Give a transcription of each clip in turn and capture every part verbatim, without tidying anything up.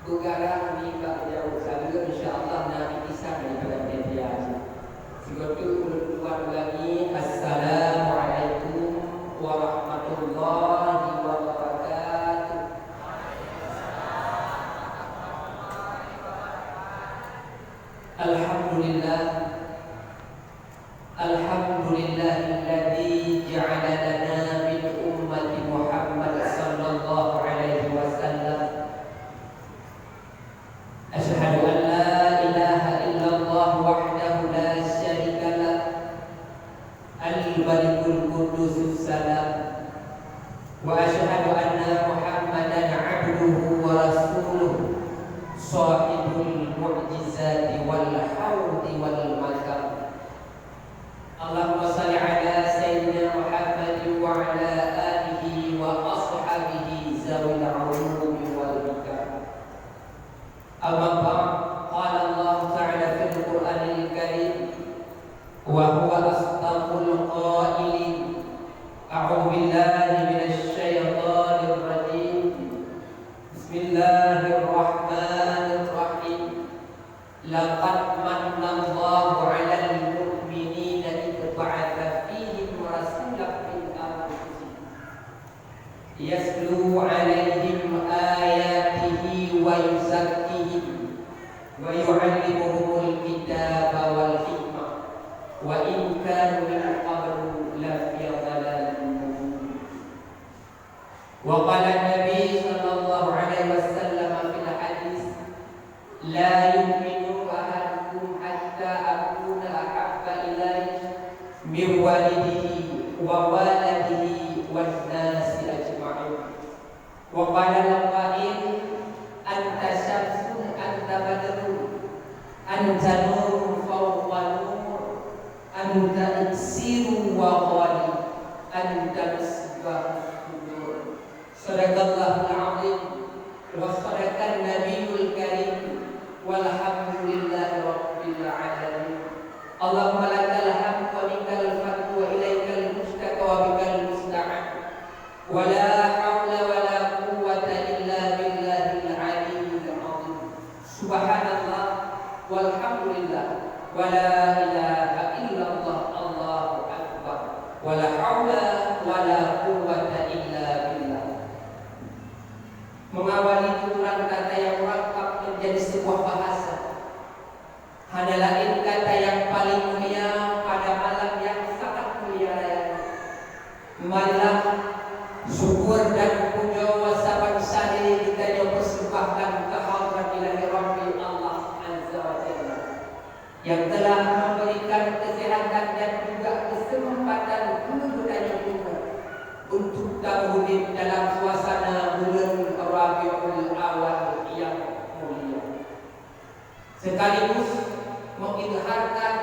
Peugah nibak jaweueb saleuem, insya Allah na bit isan daripada panitia. Sigoe teuk ulôn tuan ulangi, Assalamualaikum warahmatullahi wabarakatuh. Alhamdulillah. Alhamdulillahilladzi ja'ala lana min ummati Muhammad sallallahu alaihi wasallam. Asyhadu an la ilaha illallah wahdahu la syarika lah, al-malikul quddusus salam. Wa asyhadu anna Muhammadan abduhu wa rasuluh, shahibul mu'jizati wal haudi wal makam. Allahumma shalli ala Sayyidina Muhammadin wa ala alihi wa ashabihi zawil ulumi wal hikam. Amma ba'd, qala Allahu ta'ala fil Qur'anil Karim, wa huwa asdaqul qailin. A'udzu billahi minasy syaithanir rajim. Bismillahirrahmanirrahim. Laqad manna Allahu 'alal mu'minina idh ba'atsa fihim rasulan min anfusihim yatlu 'alaihim ayatihi wa yuzakkihim wa yu'allimuhumul kitaba wal hikmah wa in kanu min qablu lafi dhalalin mubin. Wa qala Nabi sallallahu alaihi wasallam fil hadis, "La yu'minu ahadukum hatta akuna ahabba ilaihi min walidihi wa waladihi wan nasi ajma'in." Wa qala al-qail, "Anta syamsun, anta badrun, anta nurun fawqa nur, anta iksiru wa ghali, anta misbahus sudur." Shadaqallahul azim wa shadaqan nabiyyul karim, walhamdulillahi rabbil alamin. Allahumma lakal hamdu wa bikal fadlu wa ilaikal mushtaka wa bikal musta'an. Wa la haula wa la quwwata illa billahil aliyyil azim. Subhanallah, walhamdulillah, wa la ilaha illallah, Allahu akbar, wa la haula wa la quwwata illa billah. Mengawali tuturan kata yang murakkab menjadi sebuah bahasa, hana laén kata yang paling mulia pada malam yang sangat mulia raya nyoe. Marilah syukur dan pujoe saban sahe geutanyoe persembahkan keu hadrat Ilahi Rabbi Allah Azza wa Jalla, yang telah memberikan kesehatan dan juga kesempatan keu geutanyoe juga untuk taudép dalam suasana buleuen Rabiul Awal yang mulia, sekaligus mengizharkan,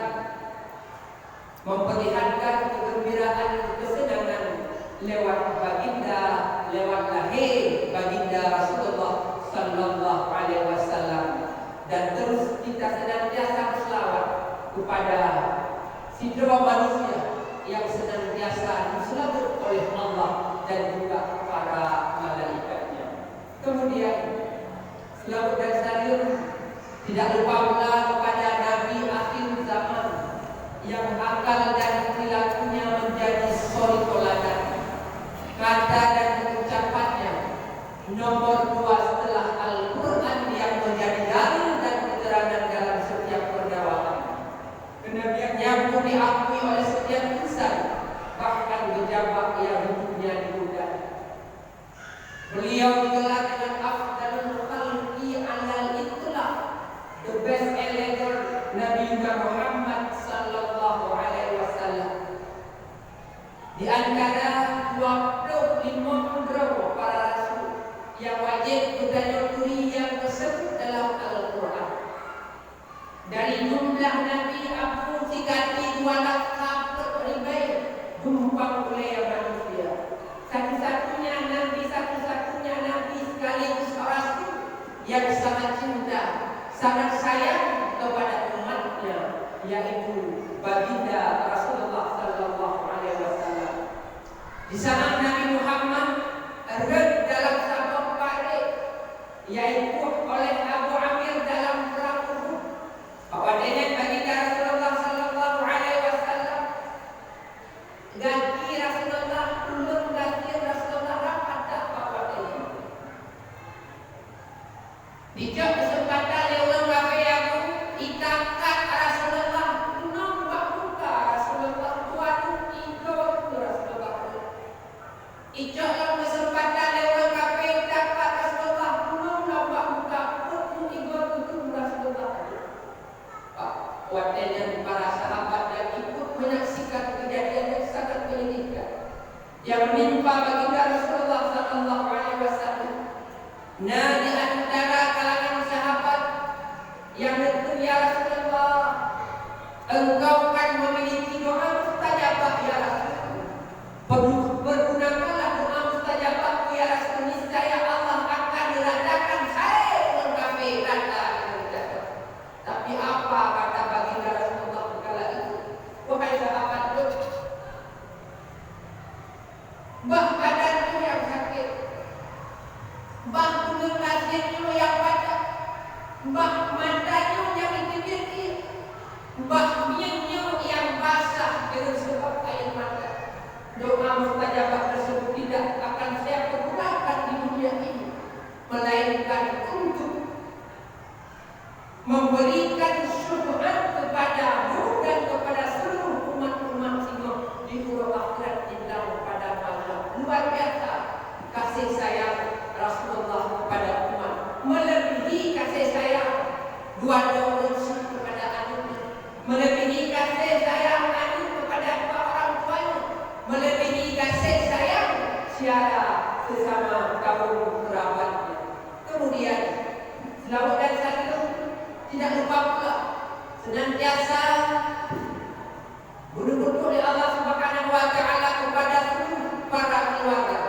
memperlihatkan kegembiraan, kesenangan lewat baginda, lewat lahé baginda Rasulullah sallallahu alaihi wasallam, dan terus kita senantiasa berselawat kepada sidroe manusia yang senantiasa diseulamat oleh Allah dan juga para malaikat-Nya. Kemudian, seulaweuet dan saleuem tidak lupa pula kepada Nabi akhir zaman yang akal dan perilakunya menjadi suri tauladan, kata dan ucapannya nomor dua setelah Al-Quran yang menjadi dalil dan keterangan dalam setiap perdakwaannya. Kenabiannya pun diakui oleh setiap insan, bahkan pejabat yang hidupnya diundang. Beliau digelar dengan afdalul khalqi alal itlaq, the best leader, Nabi Muhammad sallallahu alaihi wasallam. Di antara dua puluh lima droe para rasul yang wajéb geutanyoe turi nyang teuseubut dalam Al-Quran. Dari jumlah nabi, Abu, sikati dua lakh sapeue ribée dumpang ulée manusia. Satu-satunya nabi, satu-satunya nabi sekaligus rasul yang sangat cinta, sangat sayang kepada umatnya, yaitu Baginda Rasulullah sallallahu alaihi wasallam. Di saat Nabi Muhammad rhot dalam saboh padé, yaitu oleh Na di antara kalangan sahabat yang neukheun, "Ya Rasulullah, engkau kan memiliki doa mustajabah, ya Rasul. Pergu-, pergunakanlah doa mustajabahmu, ya Rasul. Niscaya Allah akan meratakan kafé ngon kafé rata di meunan." Tapi apa kata baginda Rasulullah kala itu? Wahai sahabat, bah badan nyoe nyang sakét, bah tuleueng gasien nyoe nyang patah, bah mata nyoe nyang jiteubiet ié, bah mieng nyoe nyang basah deungon sabab air mata. Doa mustajabah tersebut tidak akan saya pergunakan di dunia ini, melainkan untuk memberikan syafaat kepadamu dan kepada seluruh umat-umat singoh di uroe akhirat di dalam padang mahsyar. Luar biasa kasih sayang Rasulullah kepada umat, melebihi kasih sayang dua droe ureueng syiek kepada aneuk, melebihi kasih sayang aneuk kepada kedua orang tuanya, melebihi kasih sayang syedara sesama kaum kerabatnya. Kemudian, selawat dan salam tidak lupa pula senantiasa geuneubeuet lé Allah Subhanahu wa Ta'ala kepada seluruh para keluarga,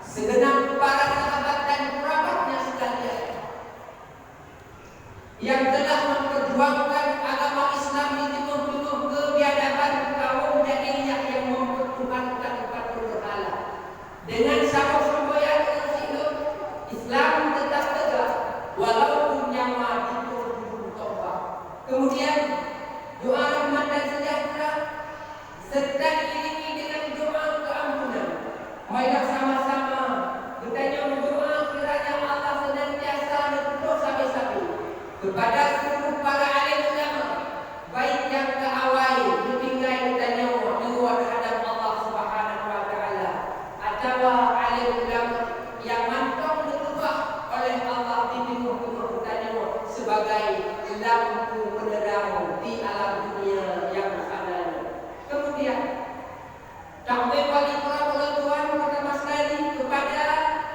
segenap para sahabat dan kerabatnya sekalian yang telah memperjuangkan agama Islam di teungoh-teungoh kebiadaban kaum jahiliyah yang mempertuhankan patung berhala. Dengan saboh semboyan ureueng syiek lôn, Islam tetap tegak walaupun nyawa dipeuujung tombak. Kemudian, doa rahmat dan sejahtera serta diiringi dengan doa keampunan. Marilah sama-sama geutanyoe meudoa kiranya Allah senantiasa neututoe sabe-sabe kepada seluruh para alim ulama, baik nyang ka awai geutinggai geutanyoe neuwoe di hadam Allah Subhanahu wa Ta'ala, atawa alim ulama nyang mantong neukeubah oleh Allah di teungoh-teungoh geutanyoe sebagai lampu penerang di alam dunia nyang fana nyoe. Kemudian, takzim wali keuram ulôn tuan pertama sekali kepada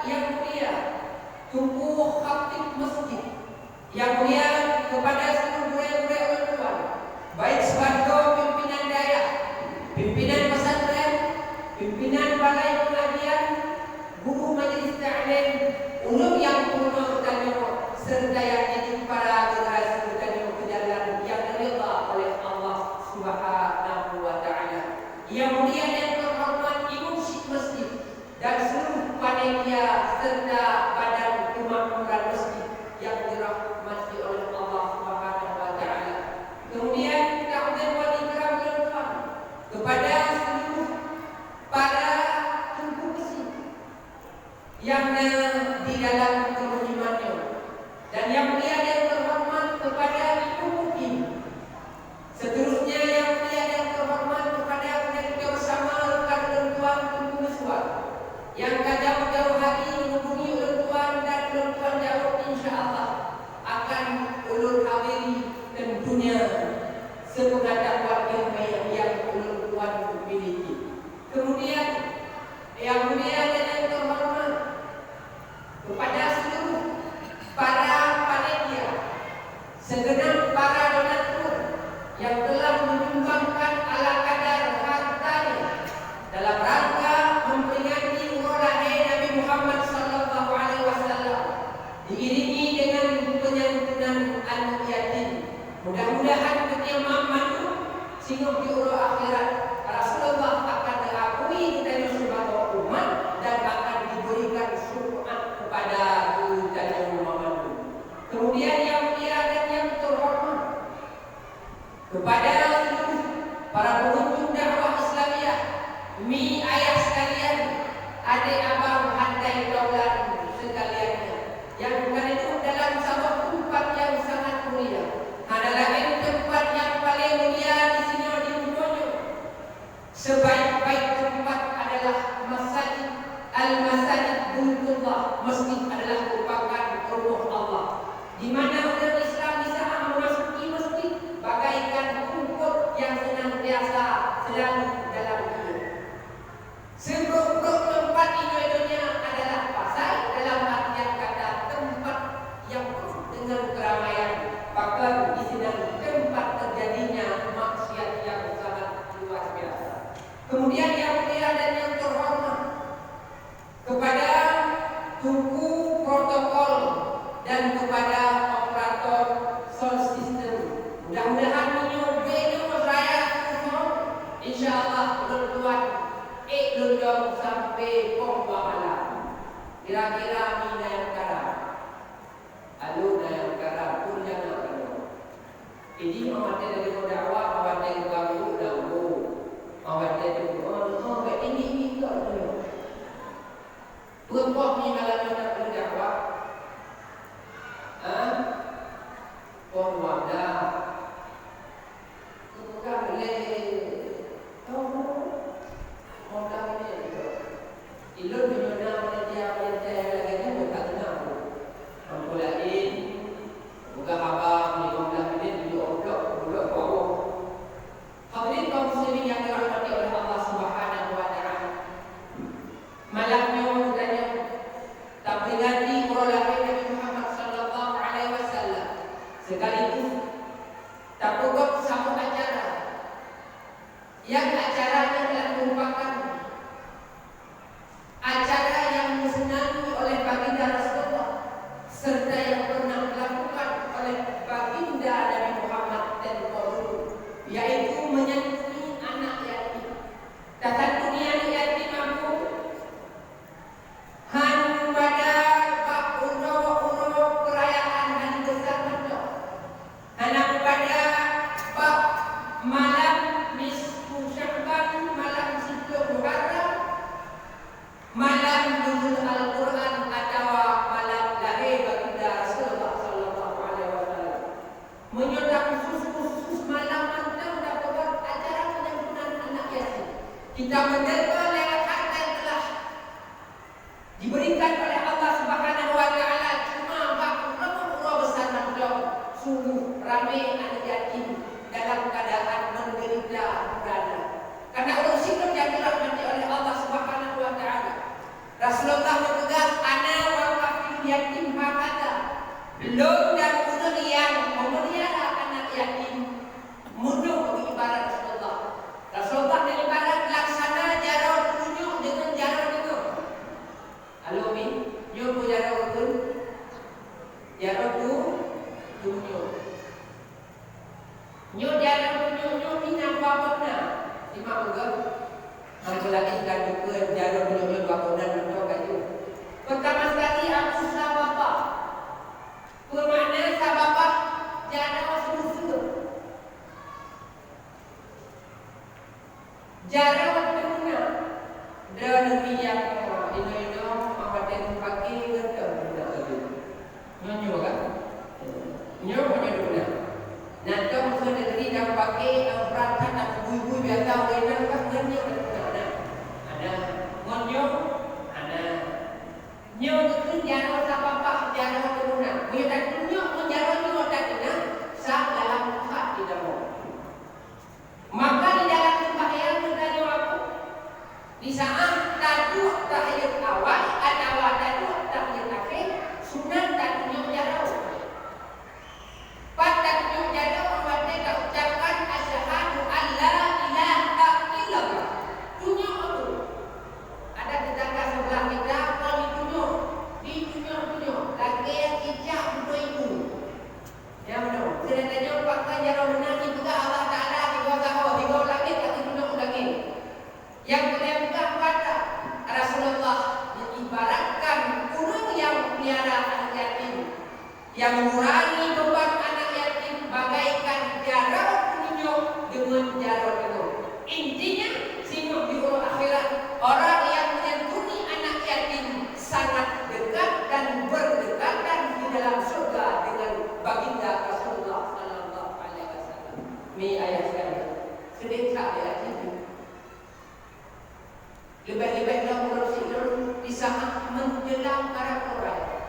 Yang Mulia Teungku Khatib Masjid, Yang Mulia kepada seluruh gurée-gurée ulôn tuan, baik sibagoe pimpinan dayah, pimpinan pesantren, pimpinan balai pengajian, guru majelis taklim, ulôn nyang peurunoe geutanyoe, serta nyang didik para generasi geutanyoe keu jalan nyang neuridha oleh Allah Subhanahu wa Ta'ala. Yang Mulia dan Terhormat Imum Syiek Masjid dan seluruh panitia serta badan kemakmuran masjid yang dirahmati oleh Allah Subhanahu wa Ta'ala. Kemudian, takzim wali keuram ulôn tuan kepada seluruh para teungku beusi nyang na di dalam keumuman nyoe, dan Yang Mulia dan Terhormat kepada Ibu Mukim. Seterusnya, Yang Mulia dan Terhormat kepada gurée bersama rekan ulôn tuan Teungku Meusua, nyang ka jauh-jauh hari menghubungi ulôn tuan dan ulôn tuan jaweueb, insya Allah akan ulôn hadiri, tentunya sepengetahuan ilmiah yang ulôn tuan miliki. Kemudian, Yang Mulia dan yang Terhormat, kepada seluruh para panitia, segenap para donatur yang telah menyumbangkan ala kadar hartanya dalam rangka memperingati uroe lahé Nabi Muhammad sallallahu alaihi wasallam, diiringi dengan penyantunan aneuk yatim. Mudah-mudahan geutanyoe mandum singoh di uroe akhirat, Rasulullah akan neuakui geutanyoe sibagoe umat dan akan diberikan syafaat kepada geutanyoe mandum. Kemudian, Yang Mulia dan yang Terhormat, kepada seluruh para pengunjung dakwah Islamiyah, mi ayah sekalian, adek abang handai taulan sekalian, nyang ka neudong dalam saboh teumpat nyang sangat mulia. Hana laén teumpat nyang paleng mulia di sinoe di bumoe nyoe, Nyang meudeungoe lewat harta nyang telah diberikan oleh Allah Subhanahu wa Taala cuma bak uroe-uroe beusa mantong, sungguh ramé aneuk yatim dalam keuadaan menderita huru hara. Karena ureueng sinoe nyang dirahmati oleh Allah Subhanahu wa Taala. Rasulullah geupeugah, "Ana wa kafilul yatim hakadha." Lôn dan ureueng nyang memelihara anak yatim meunoe geuibarat Rasulullah. Rasulullah geuibarat laksana jaroe tunyok deungon jaroe deungon. Halo, Mi, nyoe peue jaroe keuh? Jaroe tu, tunyok. Nyoe jaroe tunyok nyoe mina dua kona. Simak beugöt. Hana lagèe ka dikeue jaroe tunyok nyoe dua kona nonton ka jeuet. Pertama sekali, aku sababah. Peue makna sababah? Jaroe seumeuseumeus. Jaroe teuh na, droeneuh nyang inoe-inoe watèe meupaké geutanyoe na lagèe nyoe. Nyoe nyoe kan? Nyoe nyoe teuh na. Na tom keu negeri nyang paké, eh, beurangkat atau bui-bui biasa ureueng inong kan ngon nyoe teuh na. Ada ngon nyoe, ada. Nyoe keuh jaroe sababah jaroe teuh na. Meunyoe tatunyok ngon jaroe nyoe teuh na, sa dalam tuha di dalam. Maka di dalam sembahyang geutanyoe aku, di saat taduek tahiyat awai atawa taduek tahiyat akhé, sunat tatunyok jaroe. Pat tatunyok jaroe? Watèe taucapkan, "Asyhadu an la ilaha illallah." Tunyok aku. Ada tetangga sebelah kita, kon ditunyok, ditunyok-tunyok, lagèe cicak beutôi ibu. Nyang meunoe, seunang tanyoe pakon jaroe meunan jipeugah Allah Taala tiga saho, tiga langét, ateueh gunong langét. Nyang keuneuk peugah kata Rasulullah, diibaratkan ureueng nyang meulihara aneuk yatim, nyang mengurangi beban anak yatim bagaikan jaroe tunyok deungon jaroe teungoh. Intinya, singoh di uroe akhirat, orang yang menyantuni anak yatim sangat dekat dan berdekatan di dalam surga dengan baginda Rasulullah sallallahu alaihi wasallam. Mi ayah sekalian, seudeh that ayah yatim. Leubeh-leubeh lom ureueng sidroe di saat menjelang karab uroe raya.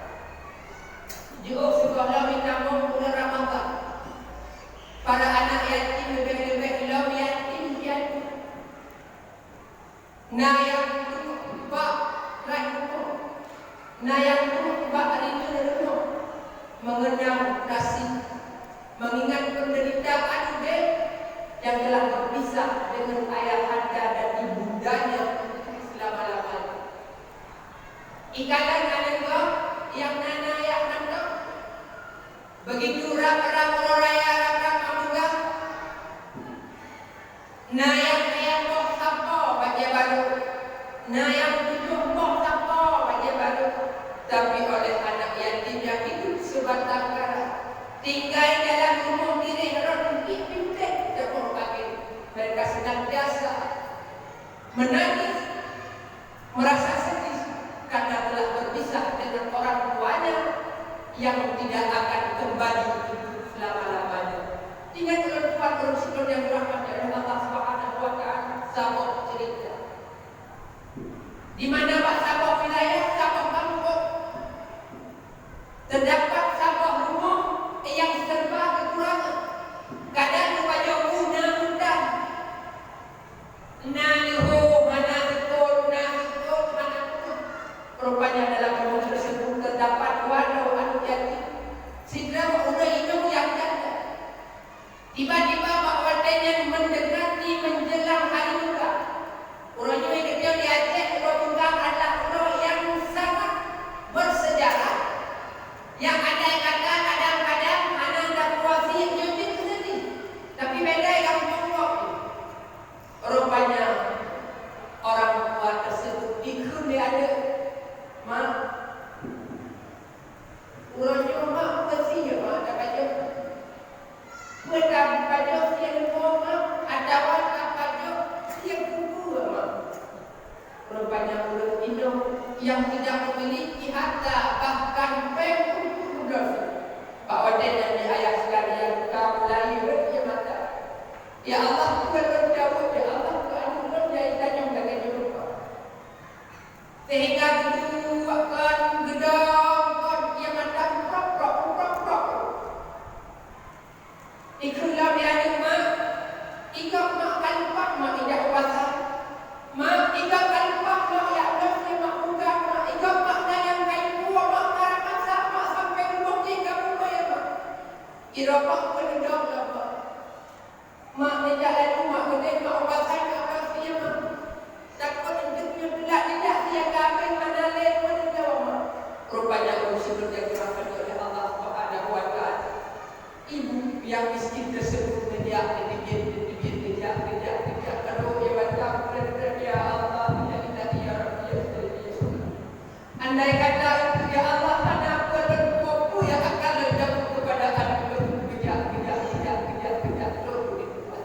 Jiôh sigohlom itamong buleuen Ramadhan. Para anak yatim leubeh-leubeh lom yatim piatu. Na nyang trok bak laén rumoh, na nyang trok bak rinyeun rumoh, mengenang kasih, mengingat penderitaan udeb nyang telah berpisah dengan ayahanda dan ibundanya untuk selama-lamanya. Ikalon aneuk gob nyang na ayah nanggroe. Begitu rab-rab uroe raya, rab-rab meuninggai, na nyang lhèe boh sapo bajèe barô, na nyang tujoh boh sapo bajèe barô, tapi oleh anak yatim nyang hidup sebatang kara, tinggai dalam rumoh dirèh rot pintèk-pintèk teuboh angén, mereka senantiasa menangis, merasa sedih karena telah berpisah dengan orang tuanya yang tidak akan kembali untuk selama-lamanya. Ingat, teman-teman, ureueng sidroe nyang dirahmati oleh Allah Subhanahu wa Taala, saboh cerita. Di mana bak saboh wilayah, saboh kampung, terdapat saboh rumoh yang serba kekurangan. Kadang rupa jih na meunan. Na leuho hana seutôt, na seutôt hana peunoh. Rupanya dalam rumoh tersebut terdapat dua droe aneuk yatim. Sidroe ureueng inong nyang janda. Tiba-tiba bak watèe nyan mendekati menjelang hari buka. Uroe nyoe geuteupeue di Aceh, uroe buka adalah uroe nyang sangat bersejarah. Nyang andai kata kadang-kadang hana tapuasa nyoe cit seudeh. Tapi beda nyang pokok. Rupanya, orang tua tersebut dikheun lé aneuk, "Mak, uroe nyoe mak peue sie mak tapajoh? Peue tapajoh sie leumo mak, atawa tapajoh sie kuku mak?" Rupanya ureueng inong yang tidak memiliki harta bahkan péng pun hana. Bak watèe nyan, ayah sekalian, ka mulai rhot ie mata. Ya Allah, peue lôn jaweueb, ya Allah, keu aneuk lôn nyang tanyoe ka Iroh mak peudong lom mak. Mak neujak laju, mak keudeh, mak ubat kayèe, mak sie mak. Takot enteuk nyoe teulat neujak sie, ka abéh hana lé peue neujaweueb mak. Rupanya ureueng sidroe nyang dirahmati oleh Allah Subhanahu wa Ta'ala. Ibu yang miskin tersebut neujak, neuteubiet, neuteubiet, neujak, neujak, neujak, ka rhot ie mata, "Ya Allah, ya Ilahi, ya Rabbi, ya Sayyidi, ya Sayyidi." Andai kata, ya Allah, hana peue lôn tuwoe, peue nyang akan lôn jaweub keupada aneuk lôn, keujak, keujak, keujak, keujak, keujak lôn di luwa.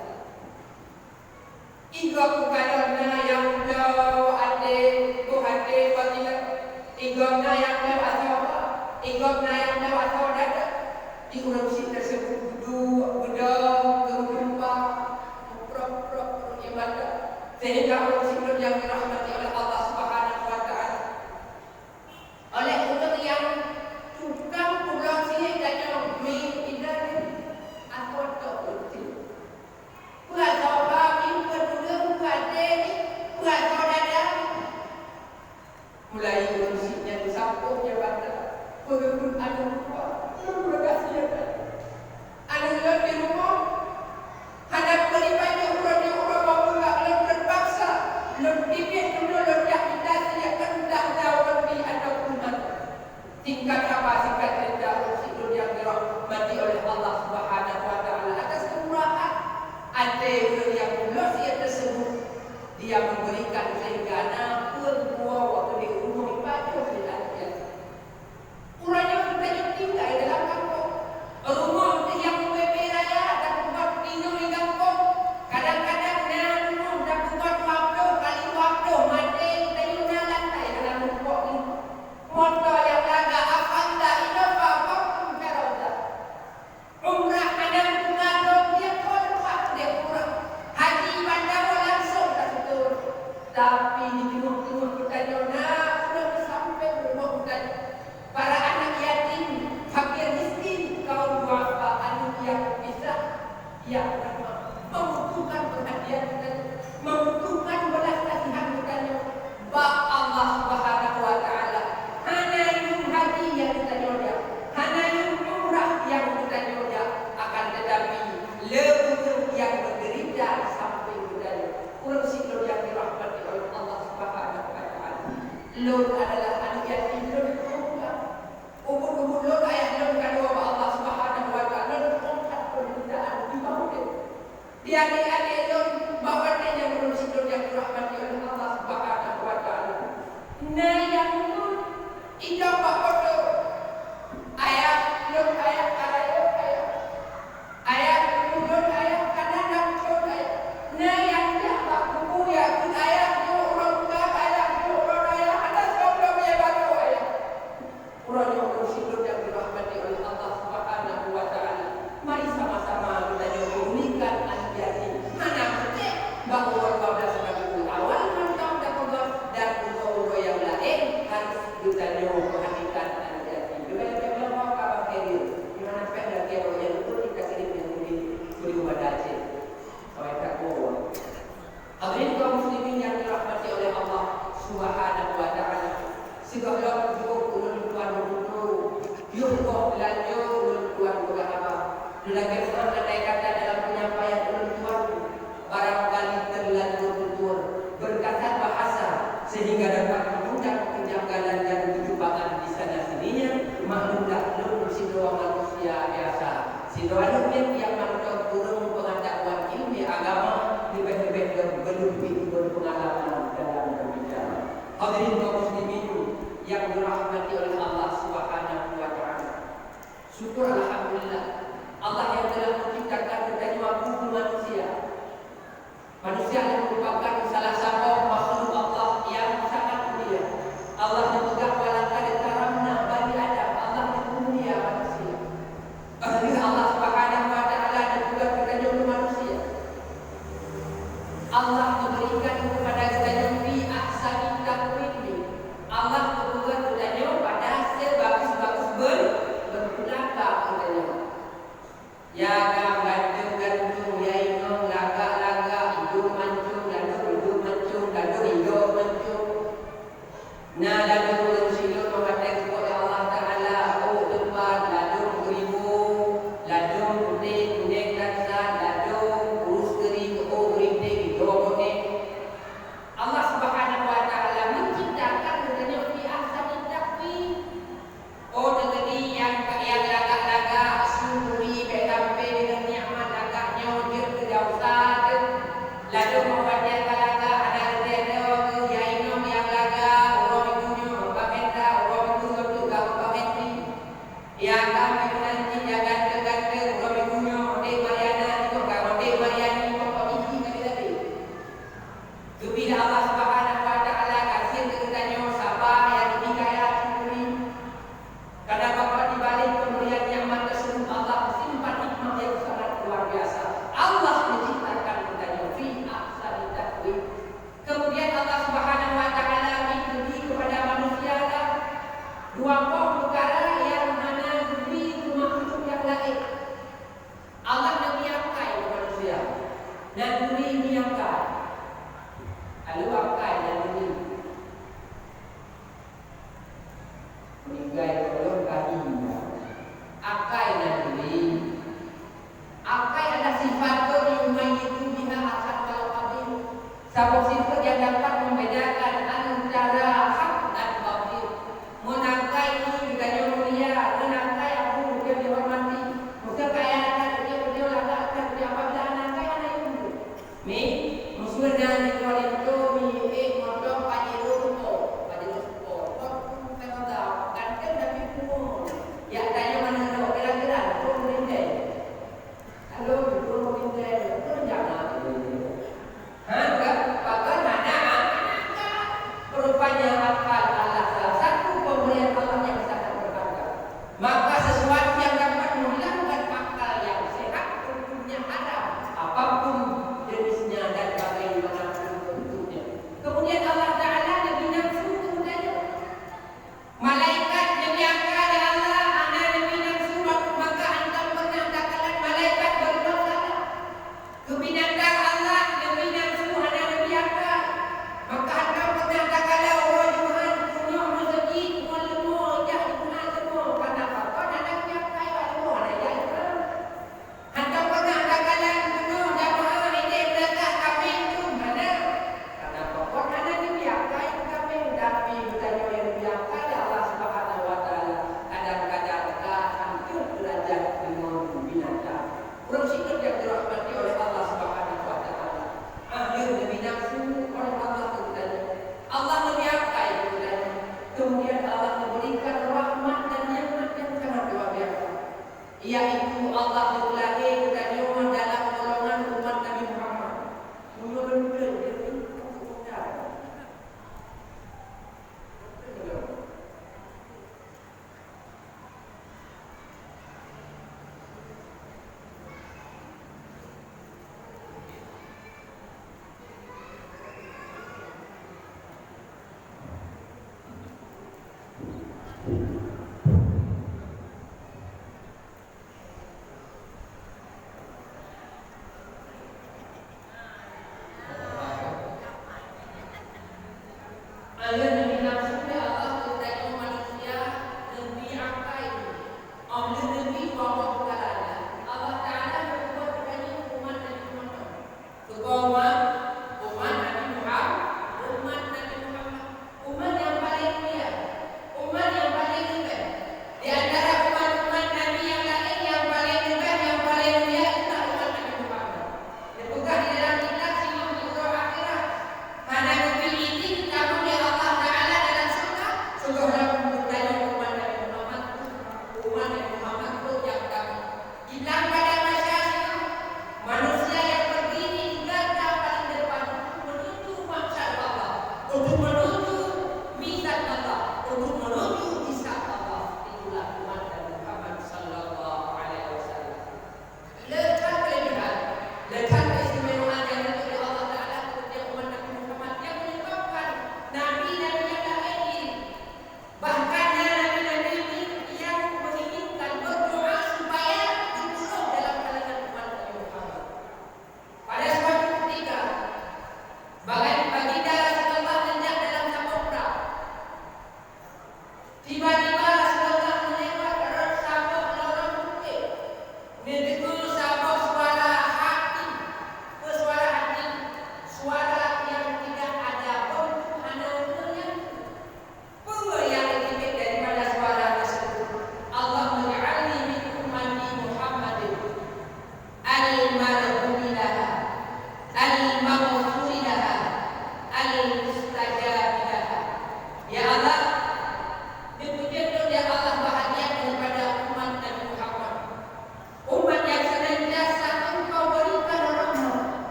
Igob geukalon na nyang bloe até, boh até, bak ilée. Igob na nyang bloe asoe ba, igob na nyang bloe asoe dada. Di ureueng syiek tersebut geuduek, geudong, geumeutumpah, meuprok-prok ureueng ibadah. Sehingga ureueng syiek nyang dirahmati oleh Allah Subhanahu wa Ta'ala. Oleh ureueng nyang tukang peubloe sie tanyoe, mi inan, asoe tok ureueng syiek. Peue asoe ba mi, peue tuleueng, peue até mi, peue asoe dada mi. Mulai ureueng syiek nyan geusampôh jabatan, peue geupeubuet aneuk dua, lôn peugah sie. Aneuk lôn di rumoh, hana peue jipajoh uroe nyoe, uroe babeurah lôn teupaksa, lôn teubiet dudoe lôn jak mita sie, keu udah-udah ureueng di ateueh rumoh. Singkat haba, singkat cerita, ureueng syiek nyang dirahmati oleh Allah Subhanahu wa Ta'ala, atas kemurahan até ureueng nyang peubloe sie tersebut, dia memberikan sehingga na peue geuwoe keu di rumoh ipajoh lé aneuk yatim. Uroe nyoe geutanyoe tinggai dalam gampông. Rumoh teuh nyang ubé-bé raya dan buet inoe di gampông. Kadang-kadang na rumoh tapeugöt dua ploh kali dua ploh maté, geutanyoe na lantai dalam rumoh nyoe. Moto nyang lagak Avanza, Innova, maupun Veroza. Umrah hana geupeugah lom, tiep thon pat udép umrah. Haji ban tawoe langsong taseutôt. Tapi di teungoh-teungoh geutanyoe na ureueng sampéng rumoh geutanyoe. Para aneuk yatim, fakir miskin, kaum duafa, aneuk nyang pisah, nyang lemah, membutuhkan perhatian geutanyoe, membutuhkan belas kasihan geutanyoe. Bak Allah Subhanahu wa Ta'ala, hana yum haji nyang geutanyoe jak, hana yum umrah nyang geutanyoe jak, akan tetapi le ureueng nyang meudeurita di sampéng geutanyoe. Ureueng syiek nyang dirahmati oleh Allah Subhanahu wa Ta'ala. Lôn adalah aneuk yatim, lôn teupeugah. Ubit-ubit lôn ayah lôn ka tuwoe bak Allah Subhanahu wa Ta'ala, lôn teupeugah peundeuritaan di bak udép. Di até-até lôn, bak watèe nyan ureueng syiek nyang dirahmati oleh Allah Subhanahu wa Ta'ala. Na nyang lôn, ijak bak poto. Ayah lôn, ayah, ka rayeuk, ayah. Ayah lôn, ayah, ka na lam cot, ayah. Na nyang jak bak kubu, ya, kheun ayah nyoe ureueng ka, ayah nyoe ureueng ayah, hana soe lom nyang bantu ayah. Uroe nyoe ureueng syiek nyang dirahmati oleh Allah Subhanahu wa Ta'ala, mari sama-sama geutanyoe peumuliakan aneuk yatim. Hana meuteuk bak uroe dua belas Rabiul Awal mantong tapeugöt dan uroe-uroe nyang laén harus geutanyoe peuhatikan aneuk yatim. Leubeh-leubeh lom ka bak kèe, di mana pèng lagèe awak nyang luput kita kirim nyang mulia beri kepada Aceh. Awak tak kuat. Hadirin kaum muslimin yang dirahmati oleh Allah Subhanahu wa Ta'ala. Sigohlom jeuet ulôn tuan beutôi, yoh goh beulanjo ulôn tuan peugah haba. Lôn lakèe meu'ah andai kata dalam penyampaian ulôn tuan barangkali terlanjur tutur, berkasar bahasa, sehingga dapat mengundang kejanggalan dan kejumpaan di sana sininya, maklumlah lôn sidroe manusia biasa. Sidroe aneuk miet nyang mantong kureueng peungatahuan ileumèe agama, leubeh-leubeh lom beuleumpih ngon peungalaman dalam berbicara. Hadirin kaum muslimin yang dirahmati oleh Allah Subhanahu wa Ta'ala. Syukur alhamdulillah, Allah yang telah menciptakan geutanyoe keu manusia. Manusia merupakan salah saboh makhluk Allah yang sangat mulia. Allah geupeugah, "Wa laqad karamna bani Adam." Allah geumulia manusia. Lheueh Allah Subhanahu wa Ta'ala geupeugah geutanyoe keu manusia, Allah geuberikan keupada geutanyoe fi ahsani taqwim. Allah geupeugah geutanyoe pada se- Ya, kami nanti ya ganteng-ganteng, uroe Minggu nyoe, Dek Mariana, nyoe ka, Dek Mariani, pokok gigi ka dilalé. Geubi lé Allah Subhanahu wa Taala gasien keu geutanyoe saba ya di kaya syukuri. Karena Bapak di balik pemberian nikmat tersebut, Allah simpan nikmat yang sangat luar biasa. Allah menciptakan geutanyoe fi ahsani taqwim. Kemudian Allah Subhanahu wa Taala beri kepada manusia dah dua boh peukara nyang hana geubri keu makhluk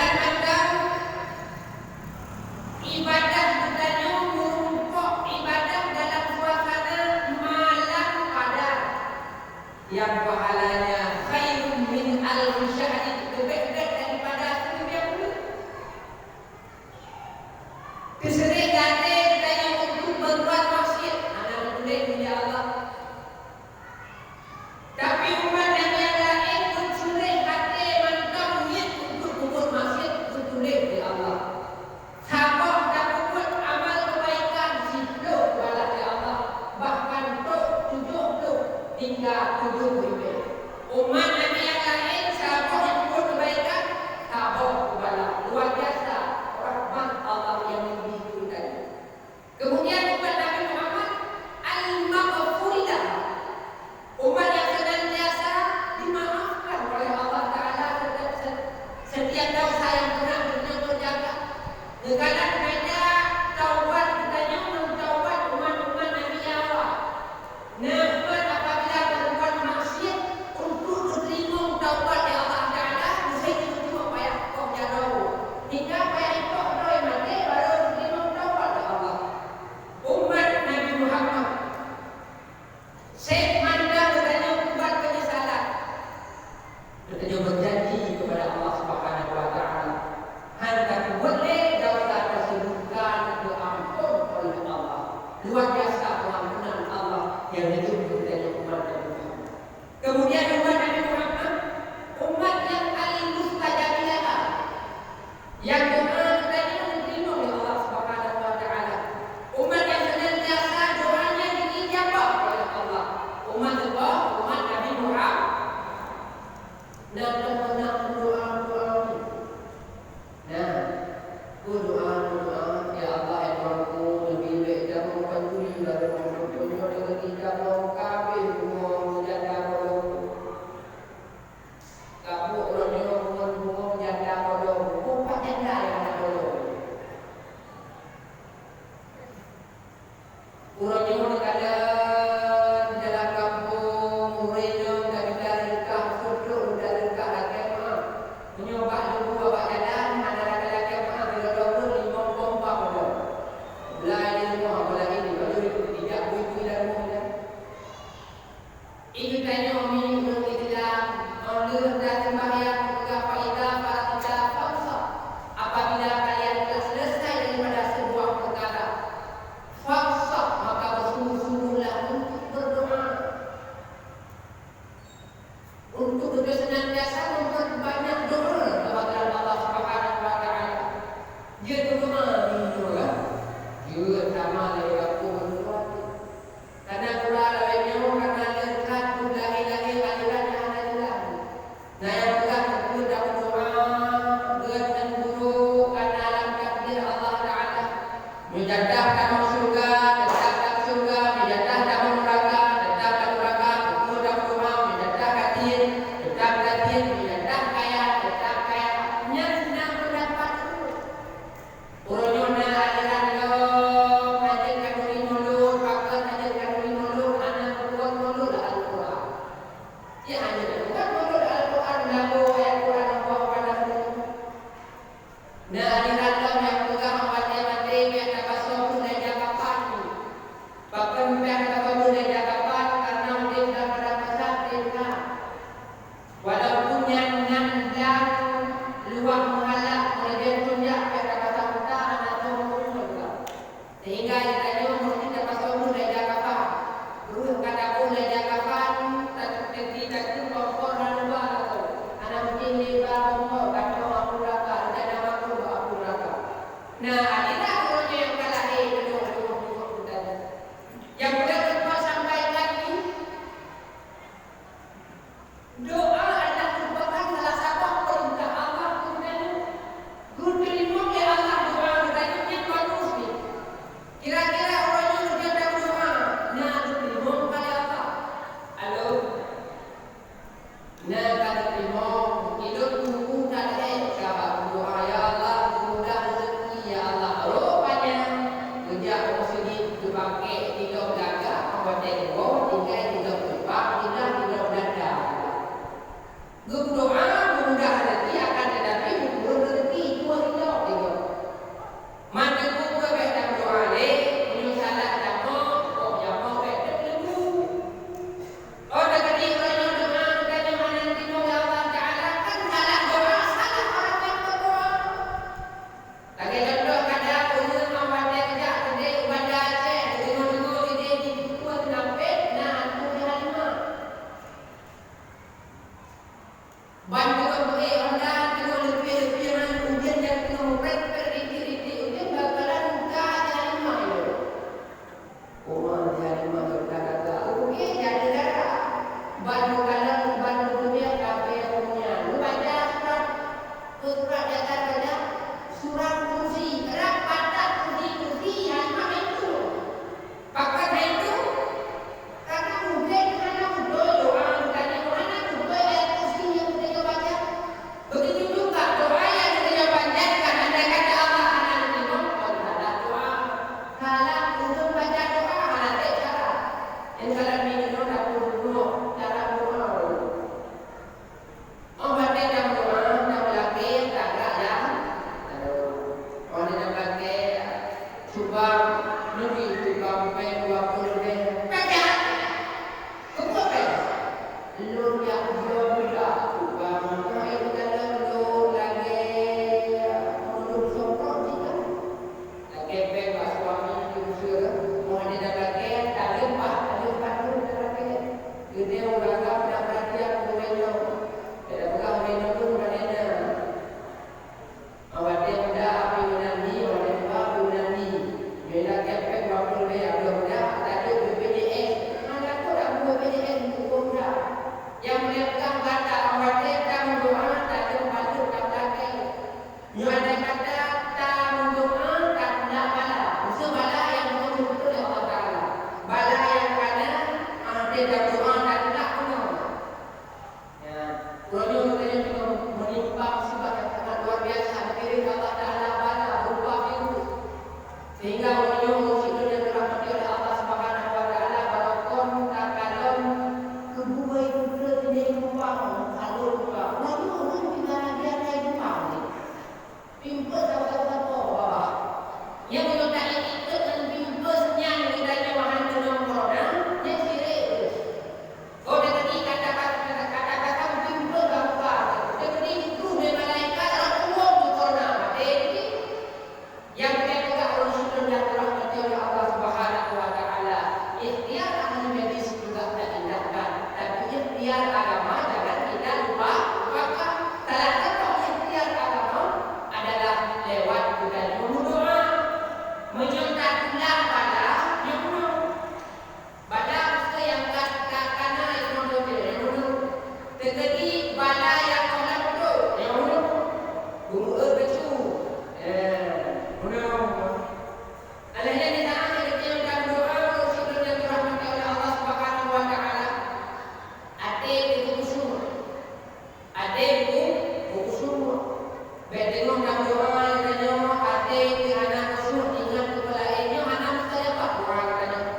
Maka ibadah geutanyoe meurumpok ibadah dalam suasana malam padat. Nyang pahalanya khairun min alfi syahrin, leubeh gét daripada siribèe buleuen. Teuseuréh gaté geutanyoe untuk berbuat maksiat, hana meutuléh lé Allah. Tapi umat nyang laén teuseuréh gaté mantong niet untuk berbuat maksiat, teutuléh lé Allah. Saboh tapeubuet amal keubaikan siplôh bala lé Allah, bahkan trôk tujoh ploh hingga tujoh ribèe. Umat Nabi nyang laén saboh jipeubuet keubaikan, saboh bala. Luar biasa rahmat Allah nyang leubeh keu geutanyoe. Kemudian umat Nabi Muhammad al-maghfurah. Umat nyang senantiasa dimaafkan oleh Allah Taala setiap, setiap dosa nyang pernah geutanyoe kerjakan. Neukalon beda taubat geutanyoe ngon taubat umat-umat Nabi nyang awai. Na umat apabila berbuat maksiat, untuk geuteurimong taubat lé Allah Taala, meusti geuteurimong payah ikoh jaroe. Hingga payah ikoh droe maté, barô geuteurimong taubat lé Allah. Umat Nabi Muhammad, sép mantong geutanyoe peubuet peunyesalan. Geutanyoe berjanji kepada Allah Subhanahu wa Taala, hana tapeubuet lé dosa tersebut ka geuampôn oleh Allah. Luar biasa pengampunan Allah nyang neujeuet keu geutanyoe umat Nabi Muhammad. Kemudian umat Nabi Muhammad, umat nyang al-mustajabah. Nyang doa geutanyoe geuteurimong lé Allah Subhanahu wa Taala. Umat nyang senantiasa doanya diijabah oleh Allah. Umat Allah, umat Nabi Muhammad. Nah, teuma na doa-doa ni. Nah, doa-doa, "Ya Allah, ya Tuhanku, neubri lé ijabah pancuri lam donya, nyoe deungon ijabah kabeh bumoe janda bolong." Ka buet uroe nyoe ngon bumoe janda bolong, bumoe pat janda nyang hana bolong. Uroe nyoe neukalon di dalam gampông, ureueng inong ka geuta leungkah, seutrok geuta leungkah lakèe meu'ah. Meunyoe bak leubu bak jalan, hana lakèe-lakèe meu'ah, geulolo buet limong pompa peudong. Mulai di rumoh, mulai ini, baru itu, tidak bui-bui lam rumoh nyan. Ingat tanyoe, meunyoe ureueng Islam, óh lheueh taseumbahyang, geupeugah, "Fa idza faraghta fansab." Apabila kalian telah selesai daripada sebuah perkara, fansab, maka bersungguh-sungguhlah untuk berdoa. Untuk geutanyoe senantiasa memperbanyak doa kepada Allah Subhanahu wa Taala. Jeuet doa, jeuet doa. Jeuet sama lé aku. Kana gura lawét nyoe kana leukat beulahé-lahé aliran nyang hana jeulaih. Na nyang peugah keu tapeudoa, geutanyoe guru kana lam takdir Allah Taala. Meunyoe jadah tamong syeuruga, teutap lam syeuruga, meunyoe jadah tamong neuraka, teutap lam neuraka, keu tapeudoa, meunyoe jadah gasien, teutap gasien, meunyoe jadah kaya, teutap kaya. Nyan na peundapat guru. Uroe nyoe na aliran lom, hana jeuet khanuri mulod, pakon hana jeuet khanuri mulod, hana peubuet mulod lam Al-Quran. Cit hana jeuet peubuet mulod lam Al-Quran, meulaboh ayat Quran, meulaboh padang. Na aliran lom nyang peugah watèe maté, bèk tapasoe pun lam ija kafan. Pakon bèk tapasoe pun lam ija kafan, karena udép lam padang mahsyar teuka. Walaupun nyan nan blang luwah meuhalak, meunyoe jantung jak pih ka basah unta, hana soe meuuneuk ka. Sehingga geutanyoe meusti tapasoe buet lam ija kafan. Reuh ka taboh lam ija kafan, tateupeue tateupeue kompor hana ba lakoe. Hana mungken lé ba kompor, ka troh apui neuraka, rencana makeuh bak apui neuraka. Nah, inilah ureueng nyang ka lahé keudua, keudua, keudua, keudua. Nyang ulôn teumpat sampaikan nyoe, doa adalah merupakan salah saboh peurintah Allah keu geutanyoe. Geuteurimong lé Allah doa geutanyoe nyan bagus nyoe. Kira-kira uroe nyoe lôn jak doa, na geuteurimong ka lé Allah? Halo? Na ka geuteurimong, ulôn tunggu that lé, ka bak doa, "Ya Allah, peumudah rezeki, ya Allah, Pimpeuet saboh-saboh babah. Nyang meunyoe taikot ngon pimpeuet nyan geutanyoe hana keunong corona, nyan syirik. Oh, teukeudi kata-kata, kata-kata pimpeuet bangsa, teukeudi dituh lé malaikat rot uwong keu corona, maté jih. Nyang keuneuk peugah ureueng syedara nyang dirahmati oleh Allah Subhanahu wa Taala, ikhtiar ahli medis juga taindahkan, tapi ikhtiar agama jangan kita lupa, lupakan. Salah satu ikhtiar agama adalah lewat geutanyoe meudoa. Meunyoe tatulak bala, nyoe meunoe. Bala peue nyang ka, ka, ka na inoe donya, nyoe meunoe. Teukeudi bala nyang koh lam udok, nyoe meunoe. Geumeue bacut. Eh, meunoe. Alheuh nyan di saat nyang geutanyoe meudoa, ureueng syedara nyang dirahmati oleh Allah Subhanahu wa Taala. Até geupeuseunuh. Até geupeuseunuh. Bèk teungoh tameudoa geutanyoe, até pih hana keusuet, ingat keu peulaén nyoe hana mustajabah doa geutanyoe.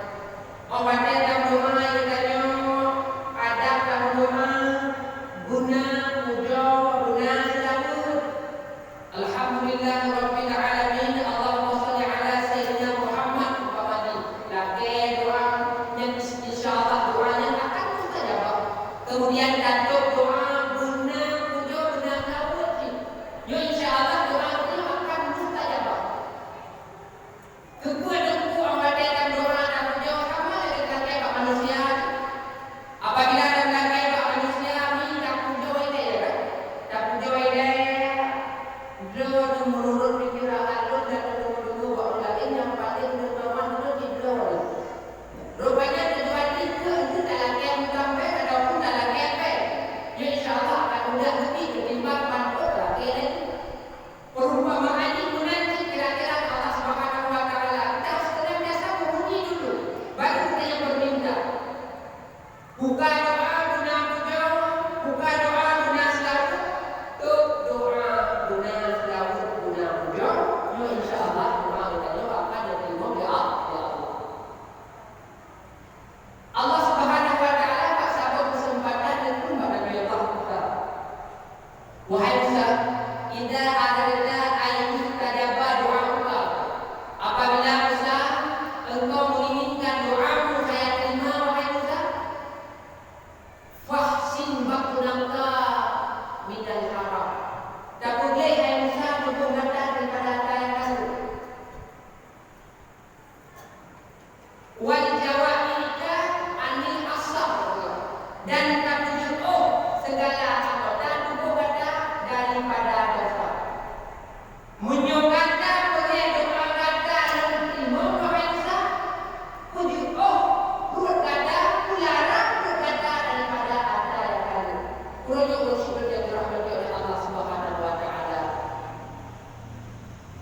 Óh watèe tameudoa geutanyoe, adab tameudoa, guna pujoe, guna seulaweuet. Alhamdulillahirabbil alamin, Allahumma shalli ala sayyidina Muhammad, umpama jih. Lakèe doa nyan, insya Allah doa nyan akan mustajabah. Kemudian, tatot doa guna pujoe, guna seulaweuet jih. Nyoe insya Allah doa nyoe akan mustajabah. Keupeue Teungku, óh watèe tameudoa, tapujoe, sama lagèe talakèe bak manusia? Apabila talakèe bak manusia, mi tapujoe ilèe, ya kan? Tapujoe ilèe, droeneuh meunurot pikiran lôn dan deungoe-deungoe bak ureueng laén nyang paleng dermawan droeneuh cit droeneuh. Rupanya tujuan jih keu talakèe meutambai ataupun talakèe bèe. Ya, insya Allah akan mudah geubi ketimbang ban ôk lakèe laju. Perumpamaan jih meunan cit kira-kira Allah Subhanahu wa Taala. Dak seunang biasa meumuji dulu, baru kita yang berminta. Buka doa guna pujoe, buka doa guna seulaweuet, tot doa guna seulaweuet, guna pujoe. Nyoe insya Allah doa geutanyoe akan diterima lé Allah. Allah Subhanahu wa Taala bak saboh keuseumpatan neukheun bak Nabi Allah Musa, "Wahai Musa, idza aradta an yustajaba du'auka." Apabila Musa, engkau menginginkan doamu saya terima, wahai Musa, "fahsin batnaka minal haram." Tapeugléh, hai Musa, tuboh gata daripada atra nyang ka rhot. "Wal jawarihaka anil asab," dan tapeujeuôh sigala anggota tuboh gata daripada dosa. Meunyoe gata peureulee doa gata lôn teurimong, wahai Musa, peujeuôh pruet gata, peularang pruet gata daripada atra nyang ka rhot. Uroe nyoe, uroe syedara nyang dirahmati oleh Allah Subhanahu wa Taala.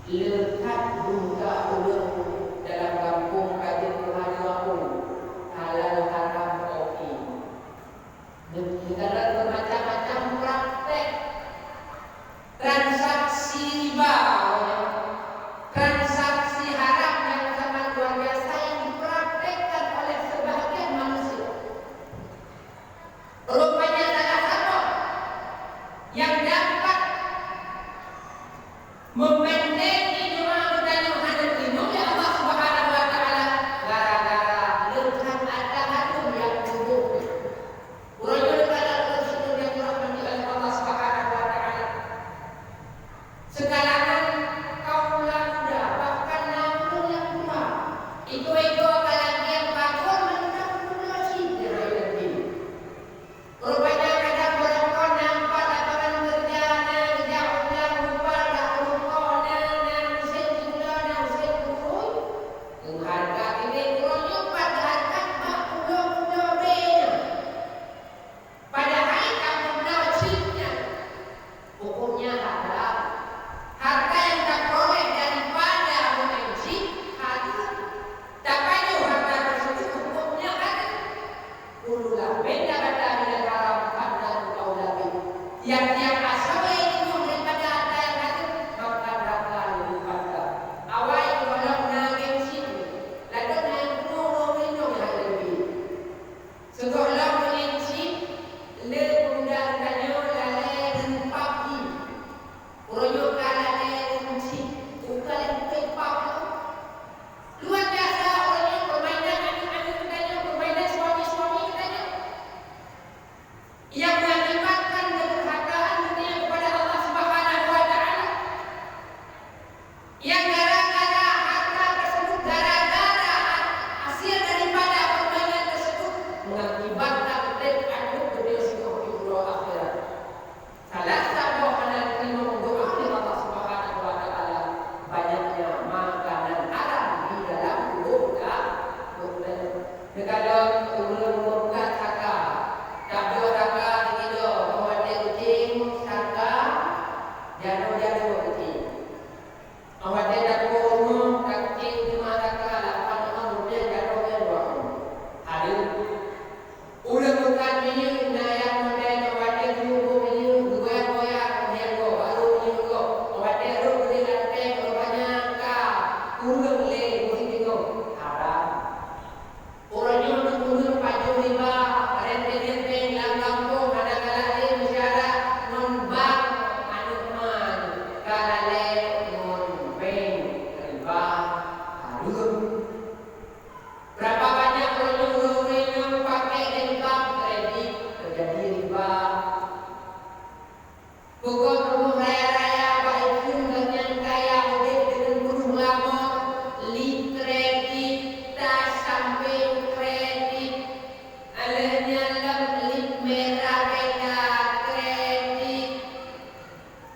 Le that buka ureueng dalam gampông ka jeuet meuhadô apui, halal haram kopi. Neukalon beumacam-macam praktek transaksi riba, transaksi haram yang sangat luar biasa yang dipraktekkan oleh sebahagian manusia. Rupanya salah satu yang dapat memendeki doa Watèe tapuwoe rumoh, takucéng teuma takalak, lapan ngon ruteng jaroe nyan dua. Aduh. Ulôn bukan minyeuk, na nyang meudeh ngon watèe jeuet bôh minyeuk, geugoyang-goyang minyeuk gob, barô minyeuk gob. Watèe rhot keu lantèe, rupanya ka kureueng lé meusigoe nyoe. Haram. Uroe nyoe teupeureueng pajoh riba, renteng-renteng lam gampông hana galak lé meusyarat ngon bank aneuk ma nyoe, ka lalè ngon bank riba hareuem. Berapa banyak uroe nyoe ureueng-ureueng nyang pakèk dan bank kredit, teujadi riba. Peugot rumoh raya-raya bak ikheun gobnyan kaya udép deungon peunoh lamon, li kredit, tasampéng kredit. Alèh nyan lom li mera beda kredit.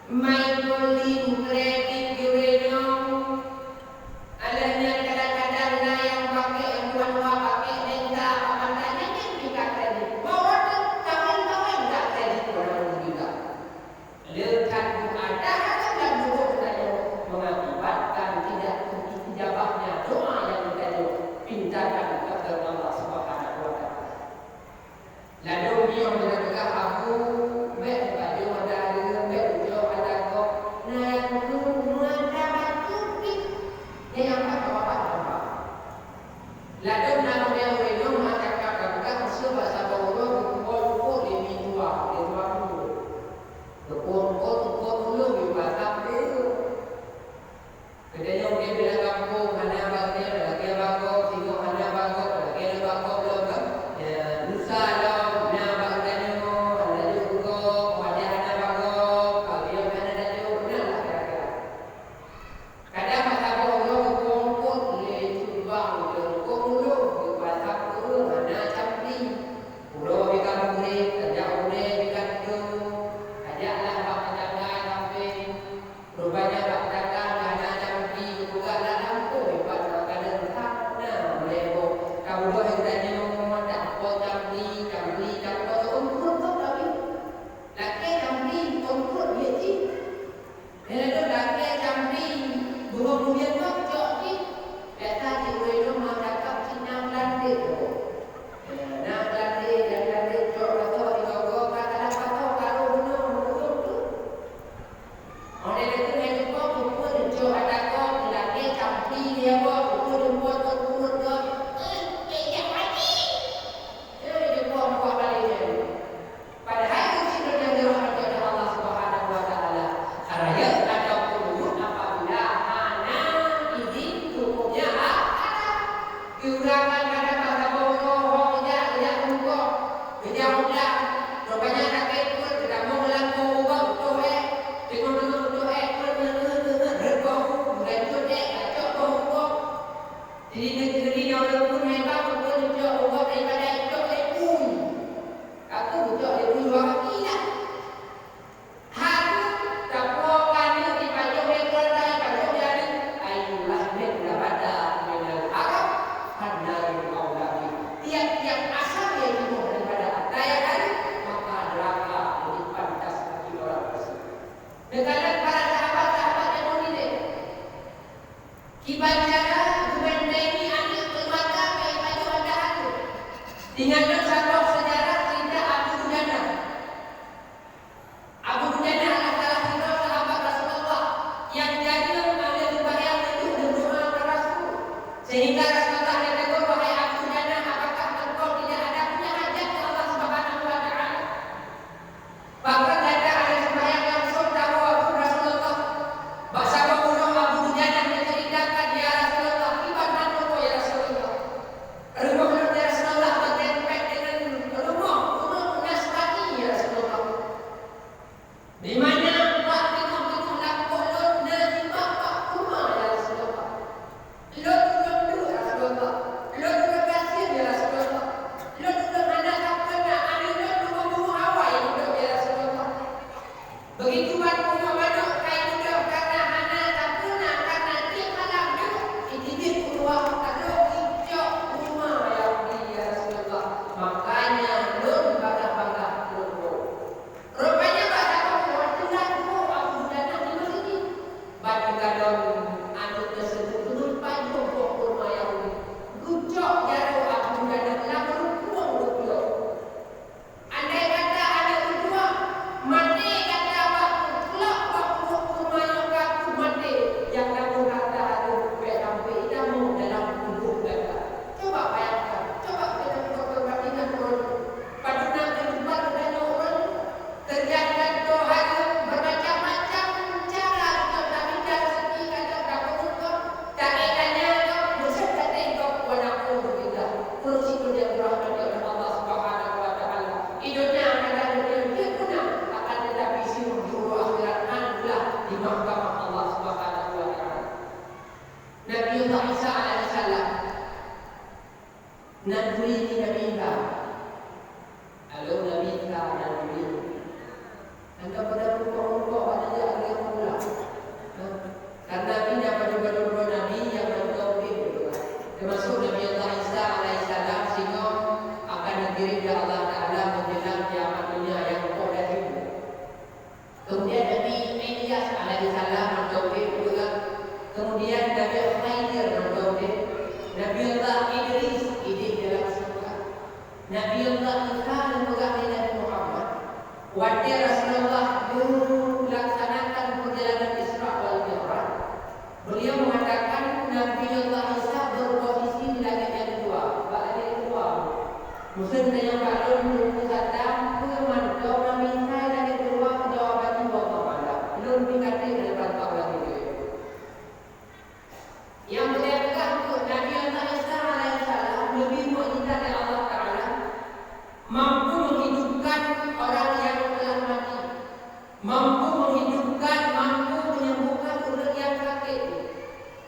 Mai polin kredit geurenyong. Alèh nyan kadang-kadang na nyang pakèk, nyang tuha-tuha pakèk, dan ka apa mantanya nyan pih ka kredit. Mau rot kawin-kawin ka kredit, wal'iyadzubillah. Le that doa dalam tuboh geutanyoe mengakibatkan tidak terijabahnya doa nyang geutanyoe pintakan kepada Allah Subhanahu wa Taala. Ladôm nyoe geupeugah Abu, bèk tapajoh mata hareuem, bèk teucok ata gob, na nyang kheun mata bacut pih. Nyang pat-pat teuma. Ladôm na ureueng-ureueng nyang meucakap ka peugah, meuseu bak saboh uroe geupuwoe-puwoe lé mi dua, lé dua puluh. Geupuwoe-puwoe, geupuwoe-puwoe lé mi dua puluh. Geutanyoe udép lam gampông, hana bak nyan, lagèe bak gob, singoh hana bak gob, lagèe bak gob lom, kan? Ya, lusa lom, na bak geutanyoe, hana jeuet bak gob, watèe hana bak gob, ka geuyue hana tajok, na lah kira-kira. Kadang masa boh uroe geupeungkot lé cut bank, geupeungkot uroe, geupasang ureueng hana campli. Uroe jih ka mugreb, tajak udép jih ka tutoe, tajak lah bak tetangga sampéng. Rupanya bak tetangga hana campli, geupeugah lam gampông, ipat na kadang that na mulai boh. Ka beudôh geutanyoe, tak po campli, campli, tak po, eungkot gob lagèe. Lakèe campli, eungkot biet jih. Nyan lagèe campli, bunoe mulia nyoe cok jih. Biasa jih ureueng nyoe meucakap cit na Beulanda. Na Beulanda, na Beulanda cok pasoe sigoe-goe, ka salah pasoe ka rôh bunoe, rôh tu. Óh lheueh nyan teupeu cok ata gob, lagèe campli lé gob, teupeu jumpa cok ureueng gob. Eh, eh, jak mati. Eh, jumpa buah balè nyan. Padahai ureueng nyang dirahmati Allah Subhanahu wa Taala, rayeuk ataupun buet apabila hana idin hukömnya ha-, haram. Diurangkan pada masa boh uroe, ho geujak, geujak bungkôh, geujak udang, rupanya sakét pruet, geutamong lam boh uroe, beutôi, eh. Teungoh-teungoh beutôi, eh, pruet ngeut-ngeut, ngeut-ngeut, rhot boh uroe, bukan cut, eh, gacok boh uroe. Jadi, nyoe lôn pun hebat, lôn pun icok uroe daripada icok lé pun. Aku bucok lé dua kaki dah. Harus tapuwoe aneuk dipajoh lé keluarga, dipajoh lé aneuk. Ayyuhal mabda'u minal haram, fannaru aula bih. Tiap-tiap asal nyang jimoh daripada ata nyang hareuem, maka neraka lebih pantas bagi orang tersebut. Neukalon para sahabat-sahabat nyang mulia. Kiban cara geubentengi aneuk keuluwarga keu ipajoh ata hareuem. Ingat lôn saboh seujarah cerita Abu Dujanah. Abu Dujanah adalah salah sidroe sahabat Rasulullah nyang jareueng lé seumayang, neujôk doa keu Rasul, sehingga Rasulullah geutegur, "Wahai Abu Dujanah, apakah engkau tidak ada punya hajat keu Allah Subhanahu wa Ta'ala?" Pakon gata hana seumayang langsong tawoe keu Rasulullah? Bak saboh uroe Abu Dujanah geuceuritakan, "Ya Isa alaihissalam. Nan turi Nabi Isa. Halo Nabi Isa nan turi. Hana pada pukok-pukok pada jak lagi pula. Ha? Karena Nabi dah pada-pada dua Nabi yang mantong udép. Termasuk Nabi Allah Isa alaihissalam singoh akan dikirim oleh Allah Ta'ala menjelang kiamat dunia yang poh dah tiba. Kemudian Nabi Ilyas alaihissalam mantong udép juga. Kemudian Nabi Khidir mantong udép. Nabi Allah Idris idéh dalam syurga. Nabi Allah Isa dan juga Nabi Muhammad. Watèe Rasulullah meulaksanakan perjalanan Isra wal Mi'raj, beliau mengatakan Nabi Allah Isa berposisi di langit yang kedua, bak langit kedua. Meuseuen tanyong bak lôn, Teungku Saddam, peue mantong Nabi Isa di langit kedua, keudua bak jiwoe bak malam. Lôn pih ka trép lam rangka ureueng nyan. Nyang mulia peugah keu Nabi Allah Isa alaihissalam leubeh mukjizat dari Allah Taala, mampu menghidupkan orang yang telah mati, mampu menghidupkan, mampu menyembuhkan ureueng nyang sakét.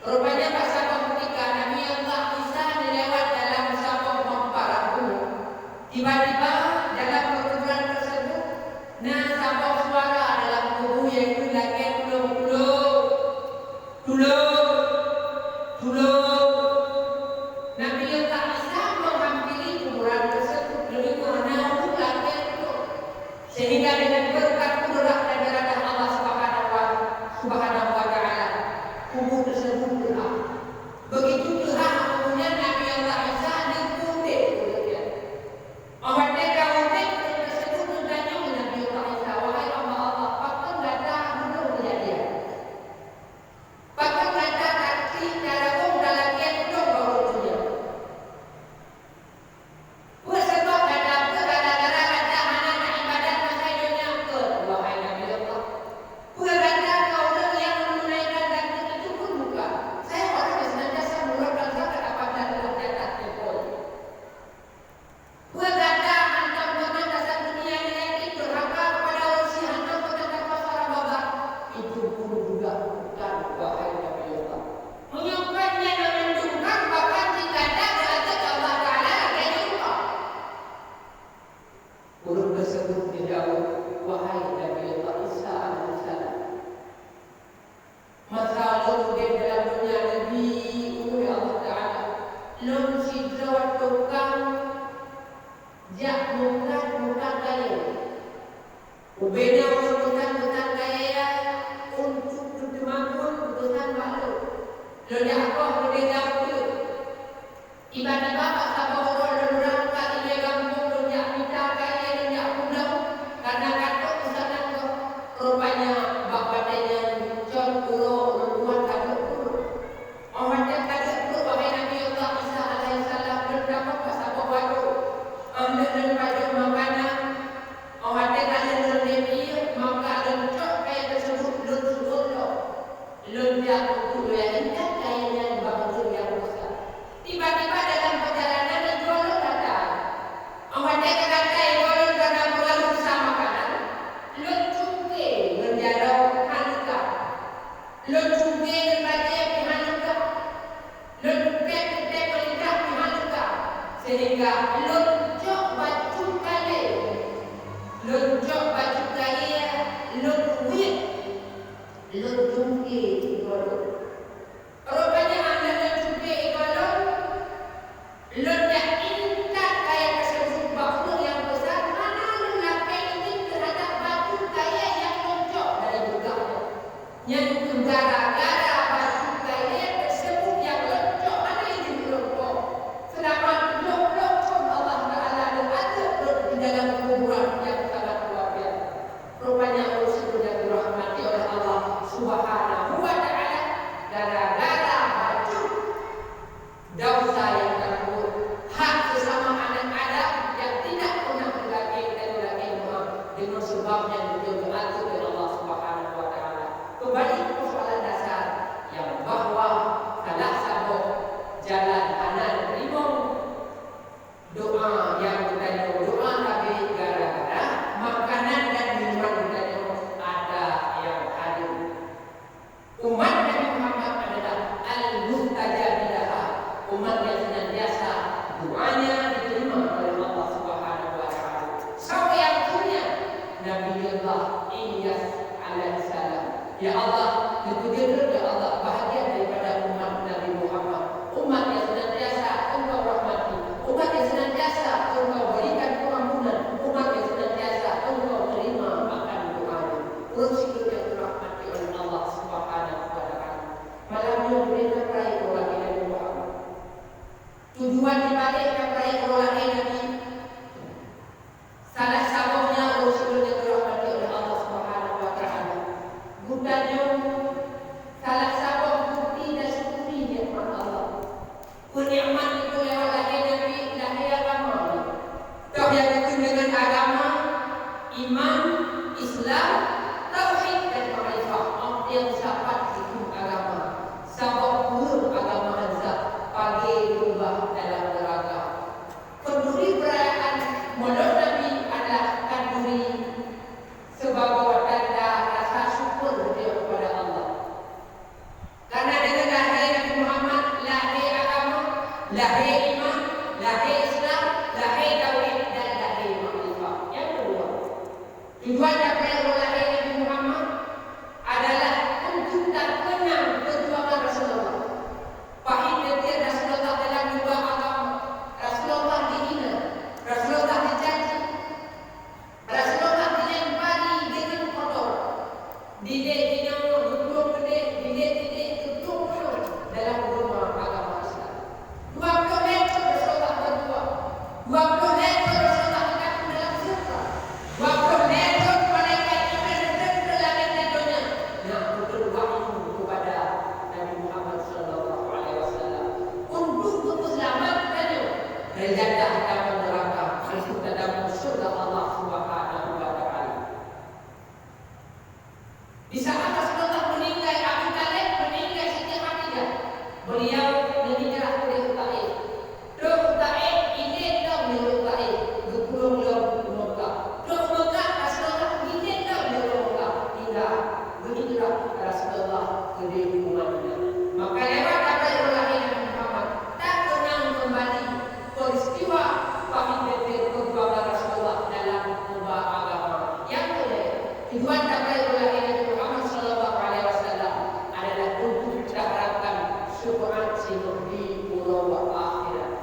Rupanya bak saboh keutika Nabi Allah Isa neulewat dalam saboh hamparan bumoe. Tiba-tiba dalam pekuburan tersebut na saboh suara dalam kubu, yaitu lagèe tulông, tulông, tulông, tulông. Nabi Allah Isa menghampiri kuburan tersebut, demikian na ureueng lagèe tulông. Sehingga dengan berkat kudrat dan iradah Allah Subhanahu wa, Subhanahu wa Ta'ala, kubu tersebut teuhah. Begitu teuhah kubu nyan, Nabi Allah Isa neupeuudép ureueng nyan. Óh watèe ka udép, ureueng tersebut geutanyong lé Nabi Allah Isa, "Wahai hamba Allah, pakon gata meunurot keujadian? Pakon gata ka trép taragong talakèe tulông bak ureueng donya? Peue sabab gata, peue gara-gara gata hana taibadat masa donya?" Kheun, "Wahai Nabi Allah, peue gata keu ureueng nyang meununaikan zakat itu pun bukan. Saya orang yang senantiasa mengeluarkan zakat apabila telah catat tempo." Peue gata hantom pernah tasabuni nilai jih durhaka kepada ureueng syiek, hantom pernah tapuasa Ramadan? Itu pun juga bukan, wahai Nabi Allah. Meunyoe kon nyan, meunan dum kan bahkan jih gata geuaté keu Allah Taala lagèe nyoe. Ureueng tersebut geujaweueb, "Wahai Nabi Allah Isa alaihissalam, masa lôn udép dalam donya neubri ulôn lé Allah Taala, lôn sidroe tukang jak meukat-meukat kayèe. Ubena ulôn meukat-meukat kayèe nyan untuk keuteumanggon utosan bak lôn. Lôn jak koh keudéh lam uteuen. Tiba-tiba bak saboh uroe lôn rangkak ilèe gampông, lôn jak mita kayèe, lôn jak pulang, karena ka trok peusanan gob. Rupanya bak watèe nyan cot uroe ulôn tuan ka jeuet pruet. Óh watèe ka jeuet pruet, wahai Nabi Allah Isa alaihissalam, lôn tamong bak saboh warông. Amleueh lôn pajoh makanan. Óh watèe ka lheueh lôn lheueh ié, maka lôn cok kayèe tersebut, lôn suot lom. Lôn jak keu ureueng nyang intat kayèe nyan bak ureueng nyang puasa. Tiba-tiba dalam perjalanan igoe lôn gata. Óh watèe ka gata igoe lôn karena peureuloh sa makanan, lôn cungké ngon jaroe hana leuka. Lôn cungké ngon bajèe pih hana leuka. Lôn peutéb-peutéb ngon lidah pih hana leuka. Sehingga lôn cok bacut kayèe. Lôn cok bacut kayèe, lôn wiet. Lôn cungké igoe lôn. Rupanya amleueh lôn cungké igoe lôn, lôn jak intat kayèe tersebut bak ureueng nyang pesan, hana lôn lakèe idhin teuhadap bacut kayèe nyang lôn cok dari beukah nyan. Nyan keuh gara-gara singoh di uroe akhirat.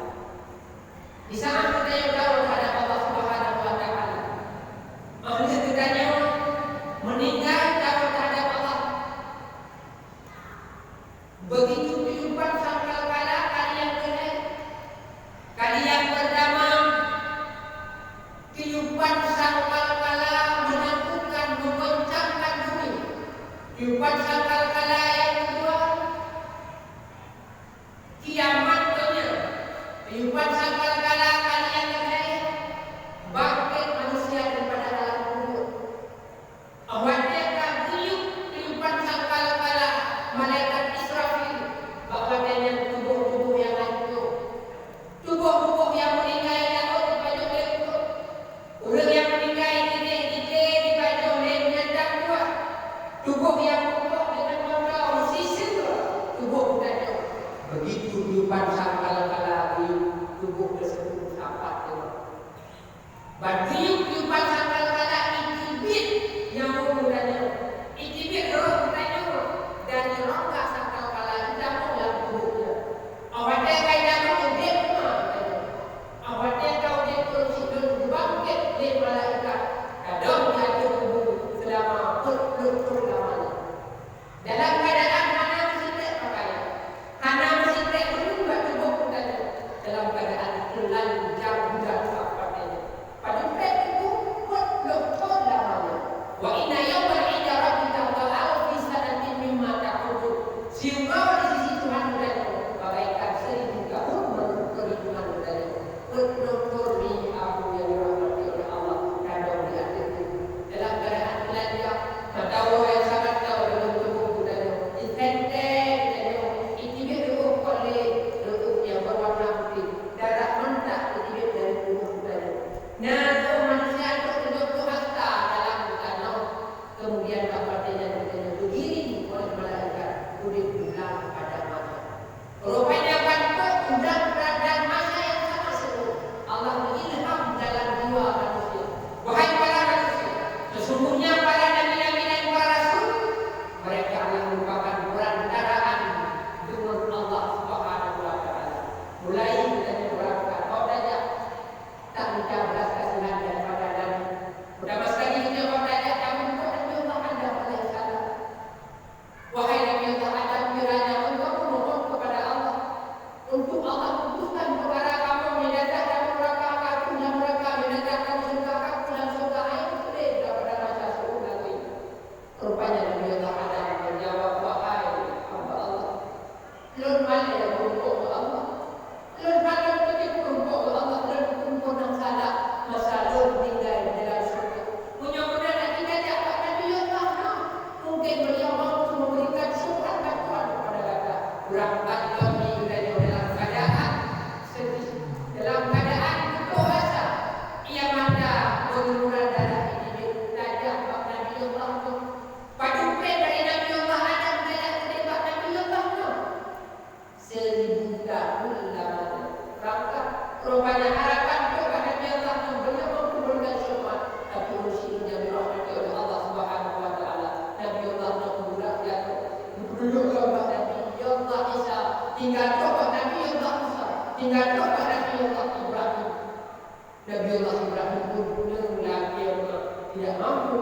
Di saat geutanyoe tahu terhadap Allah Subhanahu wa Taala, óh lheueh geutanyoe meuninggai tahu terhadap Allah, begitu tiupan sangkakala kali nyang keuhai, kali nyang pertama, tiupan sangkakala menakutkan, menggoncangkan bumi. Tiupan sangkakala nyang kedua, kiamat donya. Tiupan sangkakala kali nyang keuhai, bangkit manusia daripada alam kubur. Óh watée ka geuyue tiupan sangkakala malaikat Israfil, bak watée nyan tuboh-tuboh nyang hancô, tuboh-tuboh nyang meuninggai laôt jipajoh lé utot. Ureuëng nyang meuninggai jideh jideh jipajoh lé binatang buah. Tuboh nyang peukoh deungon moto siseue tuboh geutanyoe. Begitu tiupan sangkakala geuyue, tuboh tersebut sapat teuma. Ban geuyue tiupan sangkakala, itibiet nyawöng geutanyoe, itibiet roh geutanyoe dari rongga sangkakala jitamong lam tuboh nyan. Óh watée ka jitamong, udeb teuma geutanyoe. Óh watée ka udeb ureuëng sidroe, geubangket lé malaikat, tadong di ateueh kubu seulama peuet ploh thon lamanya. Dalam keuadaan hana meusikrek pakaian, hana meusikrek ureuëng bak tuboh geutanyoe, dalam keuadaan teulanjang bulan sapat nyan. Padum preh teungku, peuet ploh thon lamanya. Wa inna yauman 'inda rabbika ka alfi sanatin mimma ta'uddun. Siuroe di sisi Tuhan geutanyoe bagaikan seribu tahun meunurut peuhitungan geutanyoe. Peuet ploh thon mi Abu nyang dirahmati oleh Allah, tadong di ateueh kubu. Dalam keuadaan teulanjang, mata uroe nyang sangat tau deungon tuboh geutanyoe, isentée geutanyoe, itibiet reuôh kot lé reuôh nyang beuwarna putéh, darah mantah itibiet dari tuboh geutanyoe. Na reuôh manusia trok teujok keu hasta dalam tanoh, keumudian bak watée nyan geutanyoe geugiring oleh malaikat udeb u padang mahsyar. Rupanya ban trok u padang mahsyar nyang sama seuôt, Allah meuilham dalam jiwa manusia. Wahai para manusia, sesungguhnya para nabi-nabi dan para rasul, mereka adalah merupakan perantaraan deungon Allah Subhanahu wa Taala. Mulai geutanyoe beurangkat, óh tajak, tamita beulas kasihan daripada Nabi. Peurtama sekali geutanyoe óh tajak, tameurumpok Nabi Allah Adam alaihissalam. Wahai Nabi Allah Adam, kiranya engkau memohon kepada Allah untuk Allah putuskan peukara kamoe, meunyoe dak lam neuraka, ka troh lam neuraka, meunyoe dak lam syeuruga, ka troh lam syeuruga, hai peutuléh daripada masa seuôt lagoe nyan. Rupanya Nabi Allah Adam menjawab, "Wahai hamba Allah, lôn malée meurumpok ngon Allah." Lôn hana meunyoe meurumpok ngon Allah, lôn peurumpok nyang salah masa lôn tinggai di dalam syeuruga. Meunyoe meunan, adak tajak bak Nabi Allah nyoe, mungkin beliau mampu memberikan syubhat bantuan kepada gata. Beurangkat lom geutanyoe dalam keuadaan sedih, dalam keuadaan putôh asa, ia mata beuluran darah di bibit, tajak bak Nabi Allah nyoe. Padum preh dari Nabi Allah Adam tajak keudeh bak Nabi Allah nyoe. Seribu tahun lamanya. Rangka, rupanya harapan trok bak Nabi Allah nyoe, beliau mampu memberikan syafaat, tapi ureuëng sidroe nyang dirahmati oleh Allah Subhanahu wa Taala. Nabi Allah nyoe geurak jatuh. Geupeudulok lom bak Nabi Allah Isa, tinggai trok bak Nabi Allah Musa, tinggai trok bak Nabi Allah Ibrahim. Nabi Allah Ibrahim pun neulakée meunan, tidak mampu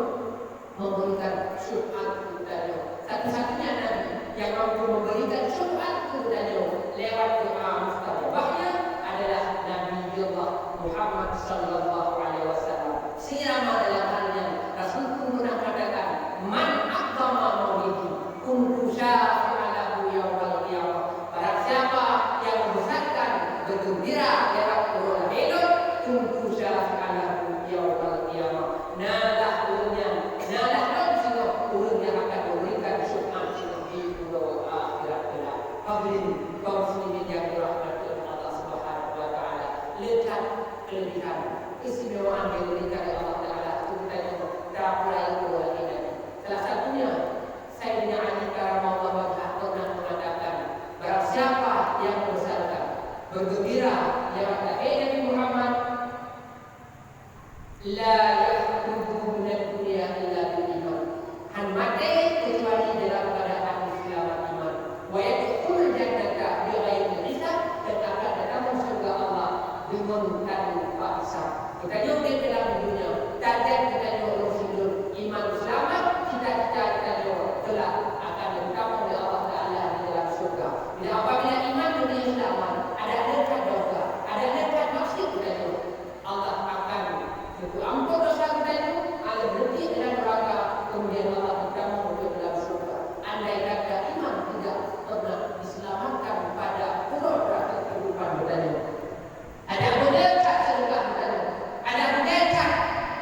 memberikan syafaat keu geutanyoe. Satu-satunya nabi yang mampu memberikan syafaat keu geutanyoe lewat doa mustajabahnya adalah Nabi Allah Muhammad sallallahu alaihi wasallam. Seirama dalam hal nyan, Rasul pun pernah mengatakan, "Man 'azzama maulidi, kuntu syafi'an lahu yaumal qiyamah." Barang siapa yang membesarkan, bergembira lewat uroe lahé lôn, kuntu syafi'an lahu yaumal qiyamah. Nalah ureuëng nyan, nalah lôn singoh ureuëng nyang akan memberikan syafaat singoh di uroe akhirat kelak. Hadirin kaum muslimin yang dirahmati oleh Allah Subhanahu wa Taala, le that kelebihan, keistimewaan yang diberikan oleh Allah Taala keu geutanyoe, tapeuraya uroe lahé Nabi. Salah satunya, Saidina Ali karamallahu wajhah pernah mengatakan, barang siapa yang membesarkan, bergembira lewat lahé Nabi Muhammad, la yakhruju minad dunya illa bil iman. Han maté kecuali dalam keadaan Islam iman. Wa yadkhulul jannata bighairi Geutanyoe udeb dalam dunia, target geutanyoe ureueng sidroe iman seulamat, cita-cita geutanyoe telah akan geutamong lé Allah Taala di dalam syurga. Bila apabila iman dunia seulamat, adak leukat dosa, adak leukat maksiat geutanyoe, Allah akan geupeuampôn dosa geutanyoe, akan lheueh dalam neuraka, kemudian Allah geutamong dalam syurga. Andai kata iman tidak pernah diselamatkan pada uroe terakhir kehidupan geutanyoe, adak beuna that seudeukah geutanyoe, adak beuna that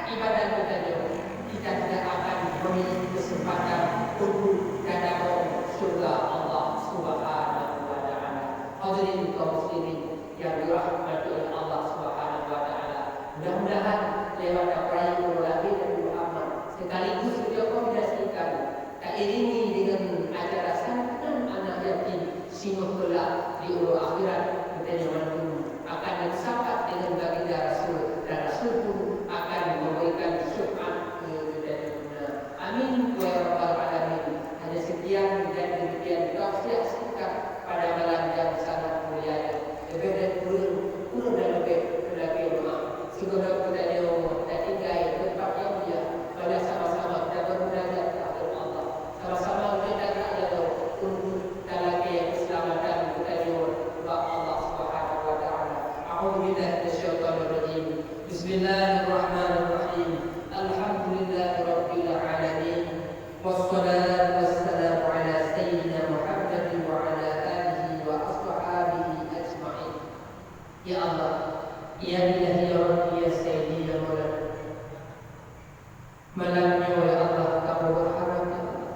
ibadat geutanyoe, kita tidak akan memiliki kesempatan untuk geutamong syurga Allah Subhanahu wa Taala. Hadirin kaum muslimin yang dirahmati oleh Allah Subhanahu wa Taala, mudah-mudahan lewat tapeurayeuk uroe lahé Nabi Muhammad sekaligus rekomendasikan, tairingi dengan acara santunan anak yatim, singoh kelak di uroe akhirat geutanyoe mandum akan meusapat dengan baginda Rasul, dan Rasul pun akan memberikan syafaat keu geutanyoe. Amin ya rabbal alamin. Hanya sekian dan demikian tausiah singkat pada malam yang sangat mulia ini. Leubeh dan kureueng, kureueng dan leubeh, keunabe meu'ah. Sigohlom geutanyoe tatinggai teumpat nyang mulia, marilah sama-sama kita bermunajat keuhadrat Allah. Sama-sama kita taat ya Allah untuk talakée keuseulamatan geutanyoe bak Allah Subhanahu wa Taala. A'udzubillahi minasyaitonirrajim. Bismillahirrahmanirrahim. Alhamdulillahirabbil alamin. Wassalatu wassalamu ala sayyidina Muhammadin wa ala alihi wa ashabihi ajma'in. Ya Allah, ya Ilahi, ya Rabbi, ya Sayyidi, ya Maulana. Malam nyoe, ya Allah, kamoe meuharap, ya Allah.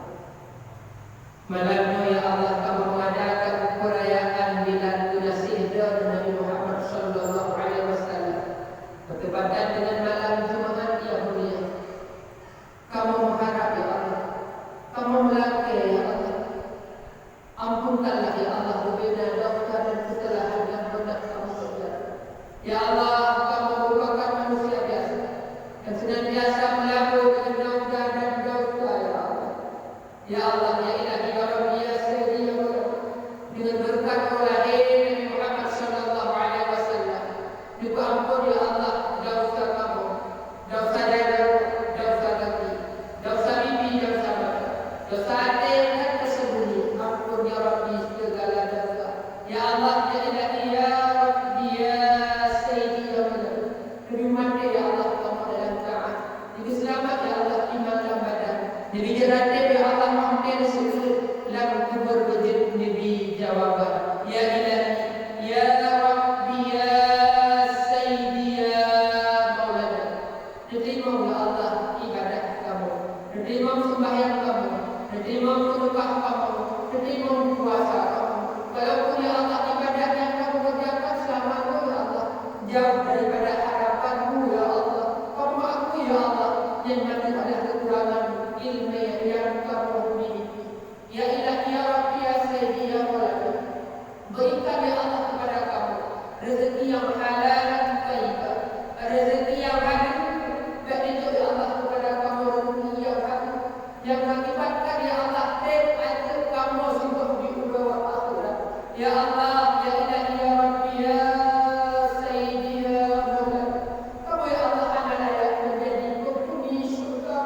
Malam nyoe, ya Allah, kamoe mengadakan perayaan milad geunaséh droe Nabi Muhammad sallallahu alaihi wasallam. Bertepatan dengan malam Jumat yang mulia. Kamoe meuharap, ya Allah. Kamoe meulakée, ya Allah. Ampunkanlah, ya Allah, beubena dosa dan keusalahan nyang pernah kamoe peubuet. Ya Allah, kamoe merupakan manusia biasa, nyang senantiasa meulaku deungon dosa dan dosa, ya Allah. Ya Allah, ya Ilahi, ya Rabbi, ya Sayyidi, ya Maulana, deungon beureukat uroe lahé Nabi Muhammad sallallahu alaihi wasallam, neupeuampon, ya Allah, dosa kamoe, dosa jaroe, dosa gaki, dosa bibi, dosa mata, dosa até nyang ka teuseumbunyi. Ampon, ya Rabbi, segala dosa. Ya Allah, ya Ilahi, ya Rabbi, ya Sayyidi, ya Maulana, neubi maté, ya Allah, kamoe dalam taat. Neubi seulamat, ya Allah, iman lam badan. Neubi jeuet até, ya Allah, mantong seukeureueng lam kubur beujeuet neubi jawaban. Ya Ilahi, ya Rabbi, ya Sayyidi, ya Maulana. Neuteurimong, ya Allah, ibadat kamoe. Neuteurimong seumbahyang kamoe. Neuteurimong seudeukah kamoe. Neuteurimong puasa kamoe. Walaupun, ya Allah, ibadat nyang kamoe keureujakan seulama nyoe, ya Allah, jauh daripada harapan-Mu, ya Allah. Kamoe akui, ya Allah, nyan mandum adalah keukurangan ileumé nyang kamoe miliki. Ya Ilahi, ya Rabbi, ya Sayyidi, ya Maulana, berikan, ya Allah, kepada kamoe rezeki nyang halalan thayyibah, rezeki nyang halal. Bèk neujok, ya Allah, kepada kamoe rezeki nyang haram, nyang mengakibatkan, ya Allah, trép ateueh kamoe singoh di uroe akhirat. Ya Allah, ya Ilahi, ya Rabbi, ya Sayyidi, ya Maulana, kamoe, ya Allah, hana layak menjadi penghuni syurga.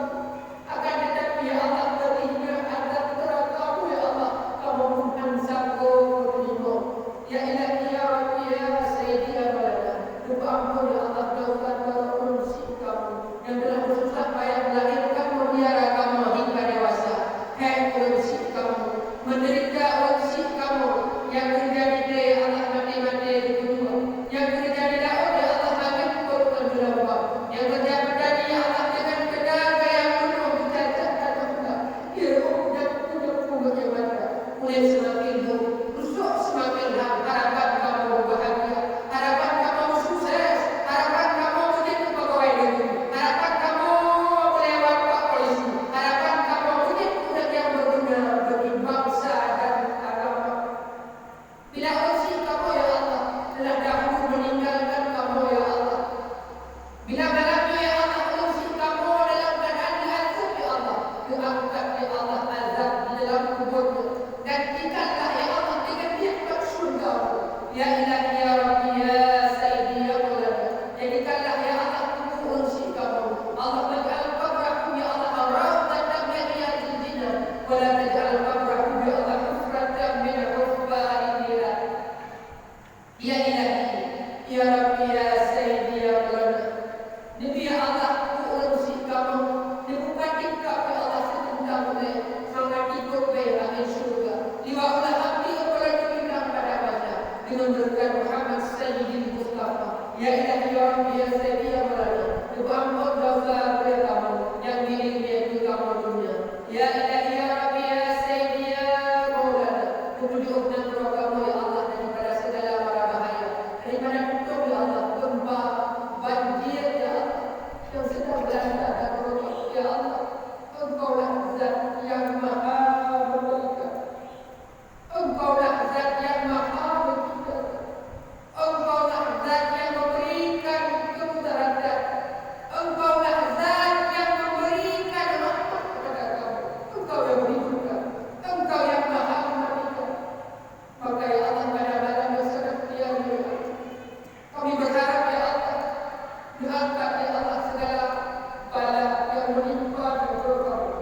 Akan tetapi, ya Allah, keureuhina azab neuraka-Mu, ya Allah, kamoe pun hana sanggob meuteurimong. Ya Ilahi, ya Rabbi, ya Sayyidi, ya Maulana, neupeuampon, ya Allah, dosa-dosa ureueng syik kamoe nyang telah meususah payah melahirkan, memelihara kamoe hingga dewasa. Hai ureueng syik kamoe, menderita ureueng syik kamoe nyang keureuja di teuh, ya Allah, maté-maté di keudua. Nyang keureuja di laôt, ya Allah, angén peuet ngon geulumbang. Nyang keureuja petani, ya Allah, deungon teunaga nyang peunoh geucacah tanoh na. Irôh dan punyueng-punyueng nyang mata. Ulèe seumaken lheueh, rusok seumaken lham. Harapan kamoe bahagia, harapan kamoe sukses, harapan kamoe beujeuet keu pegawai negeri, harapan kamoe meulewat bak polisi, harapan kamoe beujeuet keu ureueng nyang beuguna bagi bansa dan agama. Bila ureueng syik kamoe, ya Allah, telah dahulu meninggalkan kamoe, ya Allah. Bila malam nyoe, ya Allah, ureueng syik kamoe dalam keuadaan geuazeub, ya Allah, geuangkat, ya Allah, azab di dalam kubur nyoe. Gantikanlah, ya Ya Ilahi, ya Rabbi, ya Sayyidi, ya Maulana, neupeuamphon desya gurée kamoe nyang di ileumèe keu kamoe donya. Ya Ilahi, ya Rabbi, ya Sayyidi, ya Maulana, neupeujôh nanggroe kamoe, ya Allah, daripada segala mara bahaya, daripada peutông, ya Allah, gempa, banjir, ya Allah, nyang sedang melanda nanggroe kamoe, ya Allah. Engkaulah Zat nyang Maha Memberikan. Engkaulah Zat nyang Maha Menciptakan. Engkaulah Zat nyang memberikan kemudaratan. Engkaulah Zat nyang memberikan rahmat kepada kamu. Engkau yang menghidupkan. Engkau yang Maha Mematikan. Maka, ya Allah, pada malam yang sangat mulia ini, kami berharap, ya Allah, neuangkat, ya Allah, segala bala nyang menimpa nanggroe kamoe.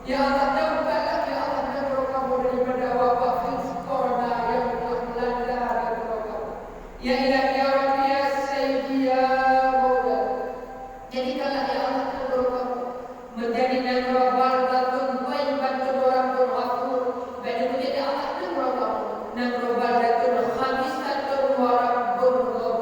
Ya Allah, neuangkatlah, ya Allah, nanggroe kamoe daripada wabah virus corona nyang telah melanda nanggroe kamoe. Ya Ilahi, ya Rabbi, ya Sayyidi, ya Maulana, jadikanlah, ya Allah, nanggroe kamoe menjadi nanggroe baldatun thayyibatun wa rabbun ghafur. Bèk neupeujadi, ya Allah, nanggroe kamoe nanggroe baldatun khabisatun wa rabbun ghafur.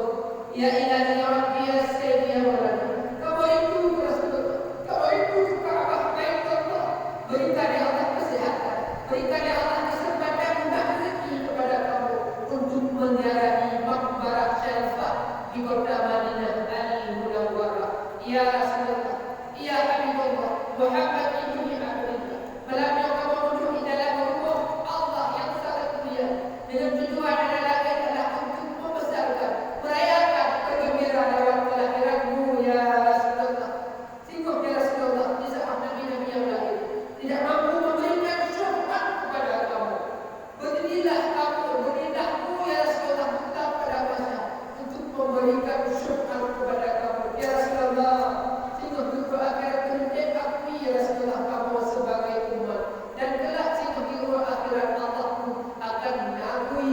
Ya Ilahi, ya Rabbi, ya Sayyidi, ya Maulana, kamoe rindu keu Rasulullah, kamoe rindu keu Ka'bah, Baitullah. Berikan, ya Allah, kesehatan. Berikan, ya Allah, kesempatan mudah rezeki kepada kamoe untuk menziarahi Maqbarah Syarifah di kota Madinah Al-Munawwarah. Ya Rasulullah, ya Habibullah, Muhammad ibni Abdillah, malam nyoe kamoe duduek di dalam rumoh Allah nyang sangat mulia, dengan tujuan adalah, adalah untuk membesarkan, merayakan, bergembira lewat kelahiranmu, ya Rasulullah. Singoh, ya Rasulullah, di saat nabi-nabi nyang laén tidak mampu memberikan syafaat kepada kamoe, berilah kamoe, berilah mu, ya Rasulullah, buta pada masa untuk memberikan syafaat kepada kamoe. Ya Rasulullah, singoh di uroe akhirat teuntèe akui, ya Rasulullah, kamoe sebagai umat. Dan kelak singoh di uroe akhirat Allah pun akan mengakui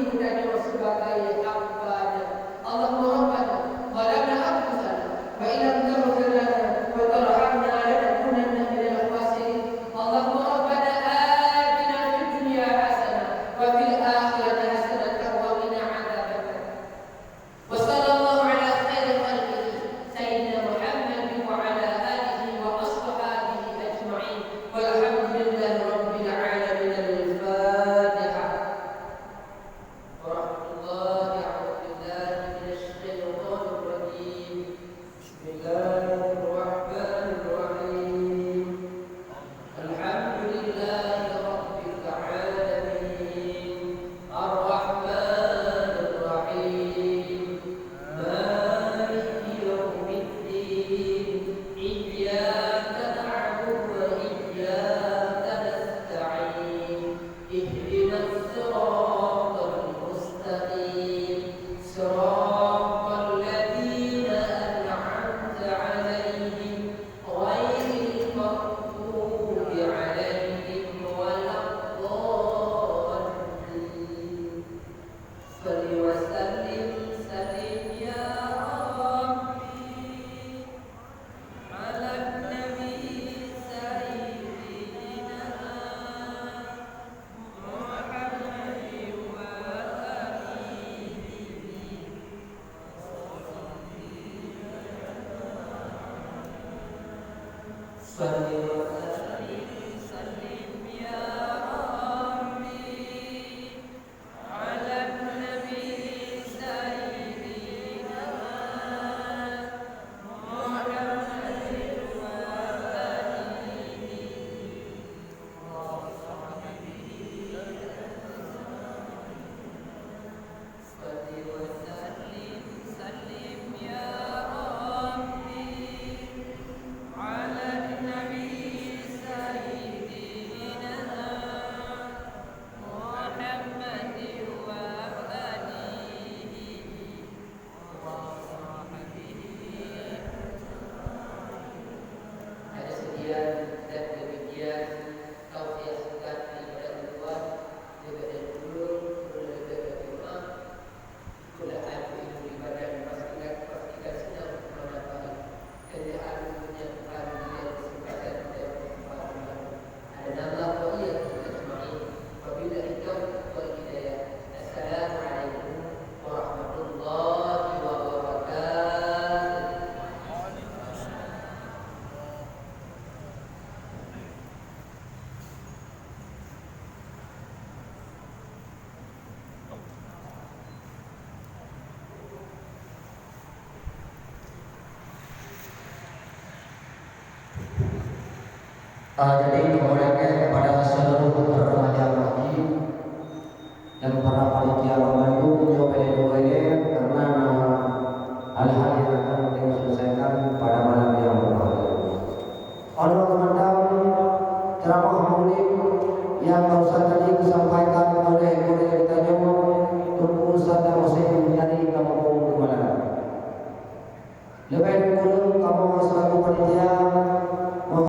Jadi, kepada seluruh remaja masjid dan para panitia pembantu, nyoe bèk lé karena hal-hal yang akan kita selesaikan pada malam yang berbahagia. Untuk teman-teman, ceramah maulid yang barusan tadi disampaikan oleh guru kita nyoe, Teungku Saddam Hussein dari Kampung Kumalan. Leubeh kureueng kamoe selaku panitia